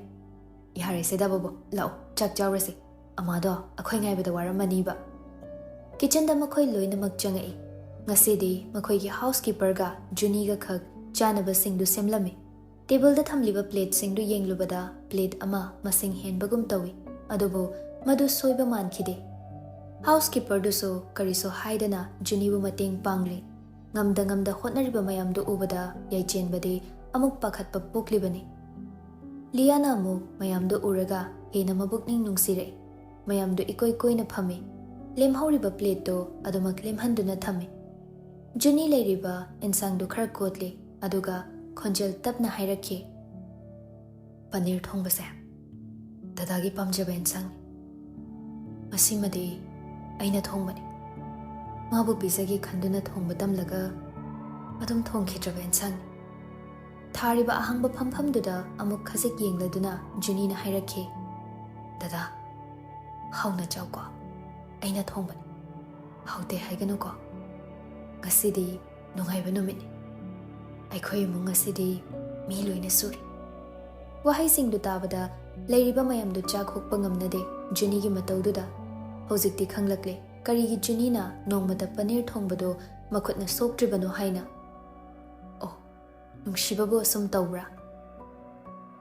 "ꯌꯥꯔꯦꯁꯦꯗ ꯕꯣꯕꯣ, ꯂꯥꯛꯑꯣ, ꯆꯥꯛ ꯆꯥꯎꯔꯁꯦ꯫ ꯑꯃꯥꯗꯣ ꯑꯩꯈꯣꯏ ꯉꯥꯏꯕꯗ ꯋꯥꯔꯝꯃꯅꯤꯕ꯫" ꯀꯤꯆꯟꯗ ꯃꯈꯣꯏ ꯂꯣꯏꯅꯃꯛ ꯆꯪꯉꯛꯏ꯫ ꯉꯁꯤꯗꯤ ꯃꯈꯣꯏꯒꯤ ꯍꯥꯎꯁꯀꯤꯄꯔꯒ ꯖꯨꯅꯤꯒ ꯈꯛ ꯆꯥꯅꯕꯁꯤꯡꯗꯨ ꯁꯦꯝꯂꯝꯃꯤ꯫ ꯇꯦꯕꯜꯗ ꯊꯝꯂꯤꯕ ꯄ꯭ꯂꯦꯠꯁꯤꯡꯗꯨ ꯌꯦꯡꯂꯨꯕꯗ ꯄ꯭ꯂꯦꯠ ꯑꯃ ꯃꯁꯤꯡ ꯍꯦꯟꯕꯒꯨꯝ ꯇꯧꯏ, ꯑꯗꯨꯕꯨ ꯃꯗꯨ ꯁꯣꯏꯕ ꯃꯥꯟꯈꯤꯗꯦ꯫ ꯍꯥꯎꯁꯀꯤꯄꯔꯗꯨꯁꯨ ꯀꯔꯤꯁꯨ ꯍꯥꯏꯗꯅ ꯖꯨꯅꯤꯕꯨ ꯃꯇꯦꯡ ꯄꯥꯡꯂꯤ꯫ ꯉꯝꯗ ꯉꯝꯗ ꯍꯣꯠꯅꯔꯤꯕ ꯃꯌꯥꯝꯗꯨ ꯎꯕꯗ ꯌꯥꯏꯆꯦꯟꯕꯗꯤ ꯑꯃꯨꯛ ꯄꯥꯈꯠꯄ ꯄꯣꯛꯂꯤꯕꯅꯤ꯫ ꯂꯤꯌꯥꯅ ꯑꯃꯨꯛ ꯃꯌꯥꯝꯗꯨ ꯎꯔꯒ ꯍꯦꯟꯅ ꯃꯕꯨꯛꯅꯤꯡ ꯅꯨꯡꯁꯤꯔꯛꯏ꯫ ꯃꯌꯥꯝꯗꯨ ꯏꯀꯣꯏ ꯀꯣꯏꯅ ꯐꯝꯃꯤ꯫ ꯂꯦꯝꯍꯧꯔꯤꯕ ꯄ꯭ꯂꯦꯠꯇꯨ ꯑꯗꯨꯃꯛ ꯂꯦꯝꯍꯟꯗꯨꯅ ꯊꯝꯃꯤ꯫ ꯖꯨꯅꯤ ꯂꯩꯔꯤꯕ ꯑꯦꯟꯁꯥꯡꯗꯨ ꯈꯔ ꯀꯣꯠꯂꯤ, ꯑꯗꯨꯒ ꯈꯣꯟꯖꯦꯜ ꯇꯞꯅ ꯍꯥꯏꯔꯛꯈꯤ, "ꯄꯅꯤꯔ ꯊꯣꯡꯕꯁꯦ ꯗꯗꯥꯒꯤ ꯄꯥꯝꯖꯕ ꯑꯦꯟꯁꯥꯡꯅꯤ꯫ ꯃꯁꯤꯃꯗꯤ ꯑꯩꯅ ꯊꯣꯡꯕꯅꯤ꯫ ꯃꯥꯕꯨ ꯄꯤꯖꯒꯦ ꯈꯟꯗꯨꯅ ꯊꯣꯡꯕ ꯇꯝꯂꯒ ꯑꯗꯨꯝ ꯊꯣꯡꯈꯤꯗ꯭ꯔꯕ ꯑꯦꯟꯁꯥꯡꯅꯤ꯫" ꯊꯥꯔꯤꯕ ꯑꯍꯥꯡꯕ ꯐꯝꯐꯝꯗꯨꯗ ꯑꯃꯨꯛ ꯈꯖꯤꯛ ꯌꯦꯡꯂꯗꯨꯅ ꯖꯨꯅꯤꯅ ꯍꯥꯏꯔꯛꯈꯤ, "ꯗꯗꯥ, ꯍꯥꯎꯅ ꯆꯥꯎꯀꯣ꯫ ꯑꯩꯅ ꯊꯣꯡꯕꯅꯤ꯫ ꯍꯥꯎꯇꯦ ꯍꯥꯏꯒꯅꯨꯀꯣ꯫ ꯉꯁꯤꯗꯤ ꯅꯨꯡꯉꯥꯏꯕ ꯅꯨꯃꯤꯠꯅꯤ꯫ ꯑꯩꯈꯣꯏ ꯏꯃꯨꯡ ꯑꯁꯤꯗꯤ ꯃꯤ ꯂꯣꯏꯅ ꯁꯨꯔꯤ꯫" ꯋꯥꯍꯩꯁꯤꯡꯗꯨ ꯇꯥꯕꯗ ꯂꯩꯔꯤꯕ ꯃꯌꯥꯝꯗꯨ ꯆꯥꯛ ꯍꯨꯛꯄ ꯉꯝꯅꯗꯦ꯫ ꯖꯨꯅꯤꯒꯤ ꯃꯇꯧꯗꯨꯗ꯫ ꯍꯧꯖꯤꯛꯇꯤ ꯈꯪꯂꯛꯂꯦ, ꯀꯔꯤꯒꯤ ꯖꯨꯅꯤꯅ ꯅꯣꯡꯃꯇ ꯄꯅꯤꯔ ꯊꯣꯡꯕꯗꯨ ꯃꯈꯨꯠꯅ ꯁꯣꯛꯇ꯭ꯔꯤꯕꯅꯣ ꯍꯥꯏꯅ꯫ ꯑꯣ, ꯅꯨꯡꯁꯤꯕꯕꯨ ꯑꯁꯨꯝ ꯇꯧꯕ꯭ꯔꯥ?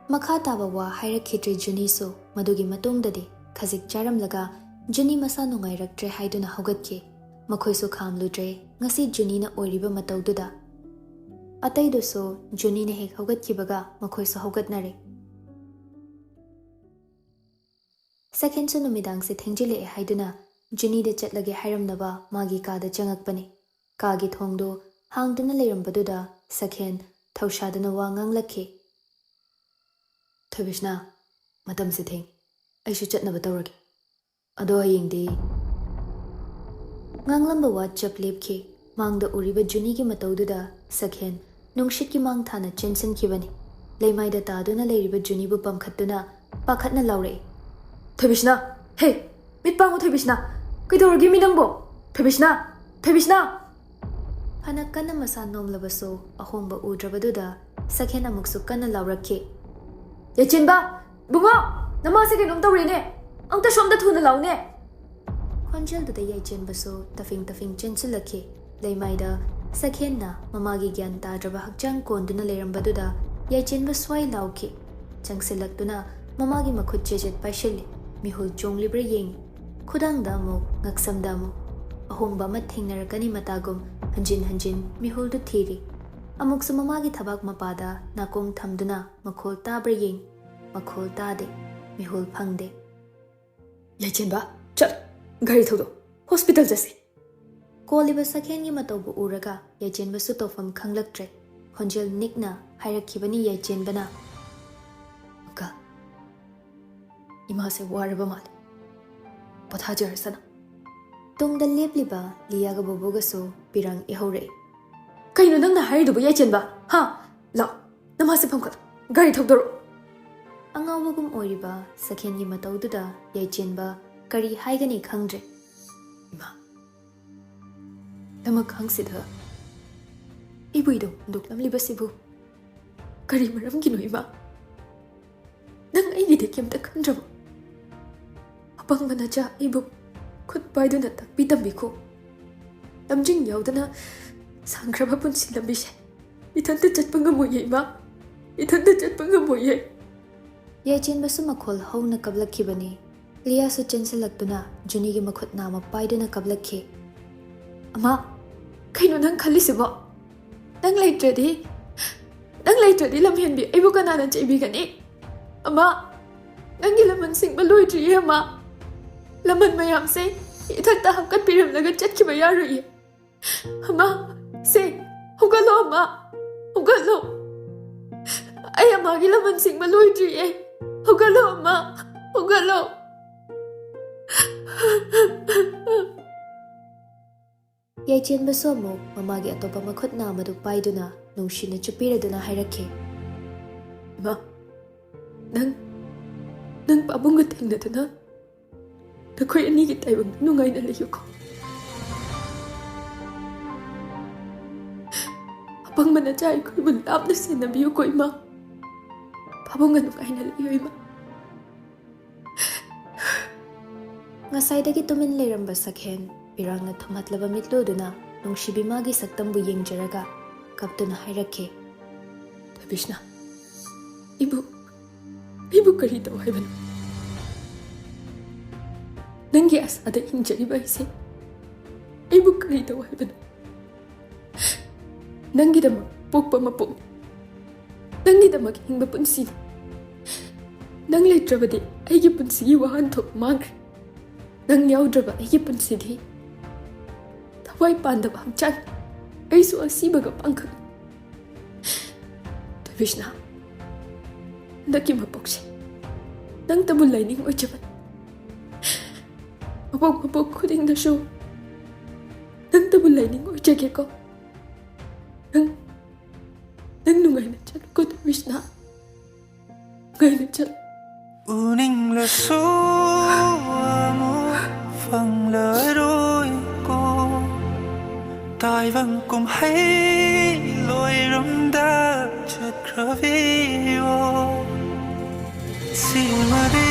ꯃꯈꯥ ꯇꯥꯕ ꯋꯥ ꯍꯥꯏꯔꯛꯈꯤꯗ꯭ꯔꯦ ꯖꯨꯅꯤꯁꯨ꯫ ꯃꯗꯨꯒꯤ ꯃꯇꯨꯡꯗꯗꯤ ꯈꯖꯤꯛ ꯆꯥꯔꯝꯂꯒ ꯖꯨꯅꯤ ꯃꯁꯥ ꯅꯨꯡꯉꯥꯏꯔꯛꯇ꯭ꯔꯦ ꯍꯥꯏꯗꯨꯅ ꯍꯧꯒꯠꯈꯤ꯫ ꯃꯈꯣꯏꯁꯨ ꯈꯥꯝꯂꯨꯗ꯭ꯔꯦ ꯉꯁꯤ ꯖꯨꯅꯤꯅ ꯑꯣꯏꯔꯤꯕ ꯃꯇꯧꯗꯨꯗ꯫ ꯑꯇꯩꯗꯨꯁꯨ ꯖꯨꯅꯤꯅ ꯍꯦꯛ ꯍꯧꯒꯠꯈꯤꯕꯒ ꯃꯈꯣꯏꯁꯨ ꯍꯧꯒꯠꯅꯔꯦ꯫ ꯁꯦꯀꯦꯟꯁꯨ ꯅꯨꯃꯤꯗꯥꯡꯁꯦ ꯊꯦꯡꯖꯤꯜꯂꯛꯑꯦ ꯍꯥꯏꯗꯨꯅ ꯖꯨꯅꯤꯗ ꯆꯠꯂꯒꯦ ꯍꯥꯏꯔꯝꯅꯕ ꯃꯥꯒꯤ ꯀꯥꯗ ꯆꯪꯉꯛꯄꯅꯤ꯫ ꯀꯥꯒꯤ ꯊꯣꯡꯗꯨ ꯍꯥꯡꯗꯨꯅ ꯂꯩꯔꯝꯕꯗꯨꯗ ꯁꯦꯀꯦꯟ ꯊꯧꯁꯥꯗꯨꯅ ꯋꯥ ꯉꯥꯡꯂꯛꯈꯤ꯫ "ꯊꯣꯏꯕꯤꯁꯅꯥ, ꯃꯇꯝꯁꯦ ꯊꯦꯡ, ꯑꯩꯁꯨ ꯆꯠꯅꯕ ꯇꯧꯔꯒꯦ꯫ ꯑꯗꯣ ꯍꯌꯦꯡꯗꯤ?" ꯉꯥꯡꯂꯝꯕ ꯋꯥ ꯆꯞ ꯂꯦꯞꯈꯤ꯫ ꯃꯥꯡꯗ ꯎꯔꯤꯕ ꯖꯨꯅꯤꯒꯤ ꯃꯇꯧꯗꯨꯗ ꯁꯦꯀꯦꯟ ꯅꯨꯡꯁꯤꯠꯀꯤ ꯃꯥꯡ ꯊꯥꯅ ꯆꯦꯟꯁꯤꯟꯈꯤꯕꯅꯤ꯫ ꯂꯩꯃꯥꯏꯗ ꯇꯥꯗꯨꯅ ꯂꯩꯔꯤꯕ ꯖꯨꯅꯤꯕꯨ ꯄꯝꯈꯠꯇꯨꯅ ꯄꯥꯈꯠꯅ ꯂꯥꯎꯔꯛꯏ꯫ "ꯊꯣꯏꯕꯤꯁꯅꯥ! ꯍꯦ! ꯃꯤꯠ ꯄꯥꯡꯉꯨ ꯊꯣꯏꯕꯤꯁꯅꯥ! ꯀꯩꯗꯧꯔꯒꯦ ꯃꯤ ꯅꯪꯕꯣ? ꯊꯣꯏꯕꯤꯁꯅꯥ! ꯊꯣꯏꯕꯤꯁꯅꯥ!" ꯐꯅ ꯀꯟꯅ ꯃꯁꯥ ꯅꯣꯝꯂꯕꯁꯨ ꯑꯍꯣꯡꯕ ꯎꯗ꯭ꯔꯕꯗꯨꯗ ꯁꯦꯀꯦꯟ ꯑꯃꯨꯛꯁꯨ ꯀꯟꯅ ꯂꯥꯎꯔꯛꯈꯤ꯫ "ꯌꯥꯏꯆꯦꯟꯕ! ꯏꯕꯨꯡꯉꯣ! ꯅꯃꯥꯁꯦ ꯀꯩꯅꯣꯝ ꯇꯧꯔꯦꯅꯦ! ꯑꯝꯇ ꯁꯣꯝꯗ ꯊꯨꯅ ꯂꯥꯎꯅꯦ!" ꯈꯣꯟꯖꯦꯜꯗꯨꯗ ꯌꯥꯏꯆꯦꯟꯕꯁꯨ ꯇꯐꯤꯡ ꯇꯐꯤꯡ ꯆꯦꯟꯁꯤꯜꯂꯛꯈꯤ꯫ ꯂꯩꯃꯥꯏꯗ ꯁꯦꯀꯦꯟꯅ ꯃꯃꯥꯒꯤ ꯒ꯭ꯌꯥꯟ ꯇꯥꯗ꯭ꯔꯕ ꯍꯛꯆꯥꯡ ꯀꯣꯟꯗꯨꯅ ꯂꯩꯔꯝꯕꯗꯨꯗ ꯌꯥꯏꯆꯦꯟꯕ ꯁ꯭ꯋꯥꯏ ꯂꯥꯎꯈꯤ꯫ ꯆꯪꯁꯤꯜꯂꯛꯇꯨꯅ ꯃꯃꯥꯒꯤ ꯃꯈꯨꯠ ꯆꯦꯖꯦꯠ ꯄꯥꯏꯁꯤꯜꯂꯤ꯫ ꯃꯤꯍꯨꯜ ꯆꯣꯡꯂꯤꯕ꯭ꯔꯥ ꯌꯦꯡꯉꯤ꯫ ꯈꯨꯗꯥꯡꯗ ꯑꯃꯨꯛ, ꯉꯛꯁꯝꯗ ꯑꯃꯨꯛ꯫ ꯑꯍꯣꯡꯕ ꯑꯃ ꯊꯦꯡꯅꯔꯛꯀꯅꯤ ꯃꯇꯥꯒꯨꯝ ꯍꯟꯖꯤꯟ ꯍꯟꯖꯤꯟ ꯃꯤꯍꯨꯜꯗꯨ ꯊꯤꯔꯤ꯫ ꯑꯃꯨꯛꯁꯨ ꯃꯃꯥꯒꯤ ꯊꯕꯥꯛ ꯃꯄꯥꯗ ꯅꯥꯀꯣꯡ ꯊꯝꯗꯨꯅ ꯃꯈꯣꯜ ꯇꯥꯕ꯭ꯔꯥ ꯌꯦꯡ꯫ ꯃꯈꯣꯜ ꯇꯥꯗꯦ꯫ ꯃꯤꯍꯨꯜ ꯐꯪꯗꯦ꯫ "ꯌꯥꯏꯆꯦꯟꯕ, ꯆꯠ! ꯒꯥꯔꯤ ꯊꯧꯗꯣꯛ! ꯍꯣꯁꯄꯤꯇꯥꯜ ꯆꯠꯁꯤ!" ꯀꯣꯜꯂꯤꯕ ꯁꯦꯀꯦꯟꯒꯤ ꯃꯇꯧꯕꯨ ꯎꯔꯒ ꯌꯥꯏꯆꯦꯟꯕꯁꯨ ꯇꯧꯐꯝ ꯈꯪꯂꯛꯇ꯭ꯔꯦ꯫ ꯈꯣꯟꯖꯦꯜ ꯅꯤꯛꯅ ꯍꯥꯏꯔꯛꯈꯤꯕꯅꯤ ꯌꯥꯏꯆꯦꯟꯕꯅ꯫ "ꯑꯪꯀꯜ, ꯏꯃꯥꯁꯦ ꯋꯥꯔꯕ ꯃꯥꯜꯂꯦ꯫ ꯄꯣꯊꯥꯖꯔꯁꯅꯨ꯫" ꯇꯨꯡꯗ ꯂꯦꯞꯂꯤꯕ ꯂꯤꯌꯥꯒ ꯕꯣꯕꯣꯒꯁꯨ ꯄꯤꯔꯥꯡ ꯏꯍꯧꯔꯛꯏ꯫ "ꯀꯩꯅꯣ ꯅꯪꯅ ꯍꯥꯏꯔꯤꯗꯨꯕꯨ ꯌꯥꯏꯆꯦꯟꯕ? ꯍꯥ? ꯂꯥꯎ, ꯅꯃꯥꯁꯦ ꯐꯝꯈꯠꯂꯣ꯫ ꯒꯥꯔꯤ ꯊꯧꯗꯣꯔꯛꯑꯣ꯫" ꯑꯉꯥꯎꯕꯒꯨꯝ ꯑꯣꯏꯔꯤꯕ ꯁꯦꯀꯦꯟꯒꯤ ꯃꯇꯧꯗꯨꯗ ꯌꯥꯏꯆꯦꯟꯕ ꯀꯔꯤ ꯍꯥꯏꯒꯅꯤ ꯈꯪꯗ꯭ꯔꯦ꯫ "ꯏꯃꯥ, ꯅꯃꯛ ꯈꯪꯁꯤꯗ ꯑꯩꯕꯨ ꯏꯗꯧ ꯍꯨꯟꯗꯣꯛꯂꯝꯂꯤꯕꯁꯤꯕꯨ ꯀꯔꯤ ꯃꯔꯝꯒꯤꯅꯣ ꯏꯃꯥ? ꯅꯪ ꯑꯩꯒꯤꯗꯤ ꯀꯩꯝꯇ ꯈꯟꯗ꯭ꯔꯕꯣ? ꯑꯄꯪꯕ ꯅꯆꯥ ꯑꯩꯕꯨ ꯈꯨꯠ ꯄꯥꯏꯗꯨꯅ ꯇꯥꯛꯄꯤ ꯇꯝꯕꯤꯈꯣ꯫ ꯂꯝꯖꯤꯡ ꯌꯥꯎꯗꯅ ꯁꯥꯡꯈ꯭ꯔꯕ ꯄꯨꯟꯁꯤ ꯂꯝꯕꯤꯁꯦ ꯏꯊꯟꯇ ꯆꯠꯄ ꯉꯝꯃꯣꯏꯌꯦ ꯏꯃꯥ, ꯏꯊꯟꯇ ꯆꯠꯄ ꯉꯝꯃꯣꯏꯌꯦ꯫ ꯌꯥꯏꯆꯦꯟꯕꯁꯨ ꯃꯈꯣꯜ ꯍꯧꯅ ꯀꯞꯂꯛꯈꯤꯕꯅꯤ꯫ ꯂꯤꯌꯥꯁꯨ ꯆꯦꯟꯁꯤꯜꯂꯛꯇꯨꯅ ꯖꯨꯅꯤꯒꯤ ꯃꯈꯨꯠ ꯅꯥꯝꯃ ꯄꯥꯏꯗꯨꯅ ꯀꯞꯂꯛꯈꯤ꯫ "ꯑꯃ, ꯀꯩꯅꯣ ꯅꯪ ꯈꯜꯂꯤꯁꯤꯕꯣ? ꯅꯪ ꯂꯩꯇ꯭ꯔꯗꯤ, ꯅꯪ ꯂꯩꯇ꯭ꯔꯗꯤ ꯂꯝꯍꯦꯟꯕꯤ ꯑꯩꯕꯨ ꯀꯅꯥꯅ ꯆꯩꯕꯤꯒꯅꯤ? ꯑꯃ, ꯅꯪꯒꯤ ꯂꯃꯟ ꯁꯤꯡꯕ ꯂꯣꯏꯗ꯭ꯔꯤꯌꯦ ꯑꯃ꯫ ꯂꯃꯟ ꯃꯌꯥꯝꯁꯦ ꯏꯊꯛꯇ ꯍꯥꯞꯀꯠꯄꯤꯔꯝꯂꯒ ꯆꯠꯈꯤꯕ ꯌꯥꯔꯣꯏꯌꯦ꯫ ꯑꯃ, ꯁꯦ, ꯍꯧꯒꯠꯂꯣ ꯑꯃ, ꯍꯧꯒꯠꯂꯣ꯫ ꯑꯩ ꯑꯃꯒꯤ ꯂꯃꯟ ꯁꯤꯡꯕ ꯂꯣꯏꯗ꯭ꯔꯤꯌꯦ꯫ ꯍꯧꯒꯠꯂꯣ ꯑꯃ, ꯍꯧꯒꯠꯂꯣ꯫" ꯌꯥꯏꯆꯦꯟꯕꯁꯨ ꯑꯃꯨꯛ ꯃꯃꯥꯒꯤ ꯑꯇꯣꯞꯄ ꯃꯈꯨꯠ ꯅꯥꯝꯃꯗꯨ ꯄꯥꯏꯗꯨꯅ ꯅꯨꯡꯁꯤꯅ ꯆꯨꯞꯄꯤꯔꯗꯨꯅ ꯍꯥꯏꯔꯛꯈꯤ꯫ "ꯏꯃꯥ, ꯅꯪ, ꯅꯪ ꯄꯥꯕꯨꯡꯒ ꯊꯦꯡꯅꯗꯨꯅ ꯅꯈꯣꯏ ꯑꯅꯤꯒꯤ ꯇꯥꯏꯕꯪꯗ ꯅꯨꯡꯉꯥꯏꯅ ꯂꯩꯌꯨꯀꯣ꯫ ꯑꯄꯪꯕ ꯅꯆꯥ ꯑꯩꯈꯣꯏꯕꯨ ꯂꯥꯞꯅ ꯁꯦꯟꯅꯕꯤꯌꯨꯀꯣ ꯏꯃꯥ꯫ ꯄꯥꯕꯨꯡꯒ ꯅꯨꯡꯉꯥꯏꯅ ꯂꯩꯌꯨ ꯏꯃꯥ꯫" ꯉꯁꯥꯏꯗꯒꯤ ꯇꯨꯃꯤꯟ ꯂꯩꯔꯝꯕ ꯁꯛꯍꯦꯟ ꯄꯤꯔꯥꯡꯅ ꯊꯨꯝꯍꯠꯂꯕ ꯃꯤꯠꯂꯨꯗꯨꯅ ꯅꯨꯡꯁꯤꯕꯤ ꯃꯥꯒꯤ ꯁꯛꯇꯝꯕꯨ ꯌꯦꯡꯖꯔꯒ ꯀꯞꯇꯨꯅ ꯍꯥꯏꯔꯛꯈꯤ꯫ "ꯊꯣꯏꯕꯤꯁꯅꯥ, ꯑꯩꯕꯨ, ꯑꯩꯕꯨ ꯀꯔꯤ ꯇꯧ ꯍꯥꯏꯕꯅꯣ? ꯅꯪꯒꯤ ꯑꯁꯥꯗ ꯍꯤꯡꯖꯔꯤꯕ ꯑꯩꯁꯦ ꯑꯩꯕꯨ ꯀꯔꯤ ꯇꯧ ꯍꯥꯏꯕꯅꯣ? ꯅꯪꯒꯤꯗꯃꯛ ꯄꯣꯛꯄ ꯃꯄꯣꯛꯅꯤ꯫ ꯅꯪꯒꯤꯗꯃꯛ ꯍꯤꯡꯕ ꯄꯨꯟꯁꯤꯅꯤ꯫ ꯅꯪ ꯂꯩꯇ꯭ꯔꯕꯗꯤ ꯑꯩꯒꯤ ꯄꯨꯟꯁꯤꯒꯤ ꯋꯥꯍꯟꯊꯣꯛ ꯃꯥꯡꯈ꯭ꯔꯦ꯫ ꯅꯪ ꯌꯥꯎꯗ꯭ꯔꯕ ꯑꯩꯒꯤ ꯄꯨꯟꯁꯤꯗꯤ ꯊꯋꯥꯏ ꯄꯥꯟꯗꯕ ꯍꯛꯆꯥꯡ, ꯑꯩꯁꯨ ꯑꯁꯤꯕꯒ ꯄꯥꯡꯈꯛꯅꯤ꯫ ꯊꯣꯏꯕꯤꯁꯅꯥ, ꯍꯟꯗꯛꯀꯤ ꯃꯄꯣꯛꯁꯦ ꯅꯪꯇꯕꯨ ꯂꯥꯏꯅꯤꯡ ꯑꯣꯏꯖꯕꯅꯤ꯫ ꯃꯄꯣꯛ ꯃꯄꯣꯛ ꯈꯨꯗꯤꯡꯗꯁꯨ ꯅꯪꯇꯕꯨ ꯂꯥꯏꯅꯤꯡ ꯑꯣꯏꯖꯒꯦꯀꯣ꯫ ꯅꯪ, ꯅꯪ ꯅꯨꯡꯉꯥꯏꯅ ꯆꯠꯂꯨꯀꯣ ꯊꯣꯏꯕꯤꯁꯅꯥ꯫ ꯅꯨꯡꯉꯥꯏꯅ ꯆꯠꯂꯨ꯫" ꯎꯅꯤꯡꯂꯁꯨ ꯑꯃꯨꯛ ꯐꯪꯂꯔꯣꯏꯀꯣ, ꯇꯥꯏꯕꯪ ꯀꯨꯝꯍꯩ ꯂꯣꯏꯔꯝꯗ ꯆꯠꯈ꯭ꯔꯕꯤꯌꯣ꯫ ꯁꯤꯃꯗꯤ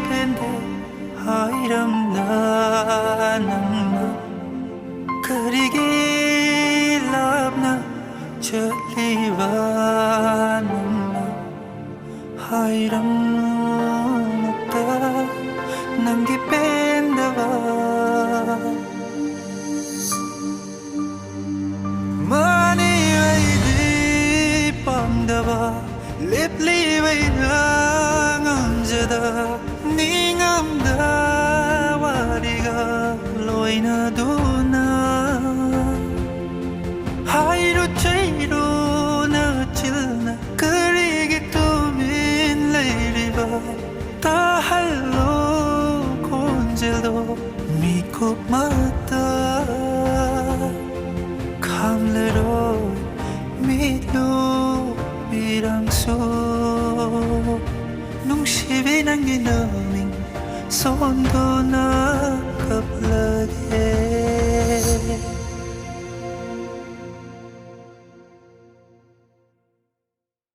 ꯄꯦꯟꯗꯦ꯫ ꯍꯥꯏꯔꯝꯂ ꯅꯪꯅ ꯀꯔꯤꯒꯤ ꯂꯥꯞꯅ ꯆꯠꯂꯤꯕ ꯅꯪꯅ? ꯍꯥꯏꯔꯝꯃꯨꯛꯇ ꯅꯪꯒꯤ ꯄꯦꯟꯗꯕ꯫ ꯃꯥꯅꯤ ꯑꯩꯗꯤ ꯄꯥꯝꯗꯕ ꯂꯦꯞꯂꯤꯕ ꯏꯔꯥꯡ ꯉꯝꯖꯗ ꯅꯤꯡꯉꯝꯗ ꯋꯥꯔꯤꯒ ꯂꯣꯏꯅꯗꯨꯅ ꯍꯥꯏꯔꯨ ꯆꯩꯔꯨ ꯅꯆꯤꯜꯅ ꯀꯔꯤꯒꯤ ꯇꯨꯃꯤꯟ ꯂꯩꯔꯤꯕ? ꯇꯥꯍꯜꯂꯣ ꯈꯣꯟꯖꯦꯜꯗꯣ ꯃꯤꯀꯨꯞꯃꯛꯇ꯫ ꯈꯥꯝꯂꯔꯣꯏ ꯃꯤꯠꯂꯨ ꯄꯤꯔꯥꯡꯁꯨ ꯅꯨꯡꯁꯤꯕꯤ ꯅꯪꯒꯤ ꯅꯃꯤꯡ ꯁꯣꯟꯗꯨꯅ ꯀꯞꯂꯒꯦ꯫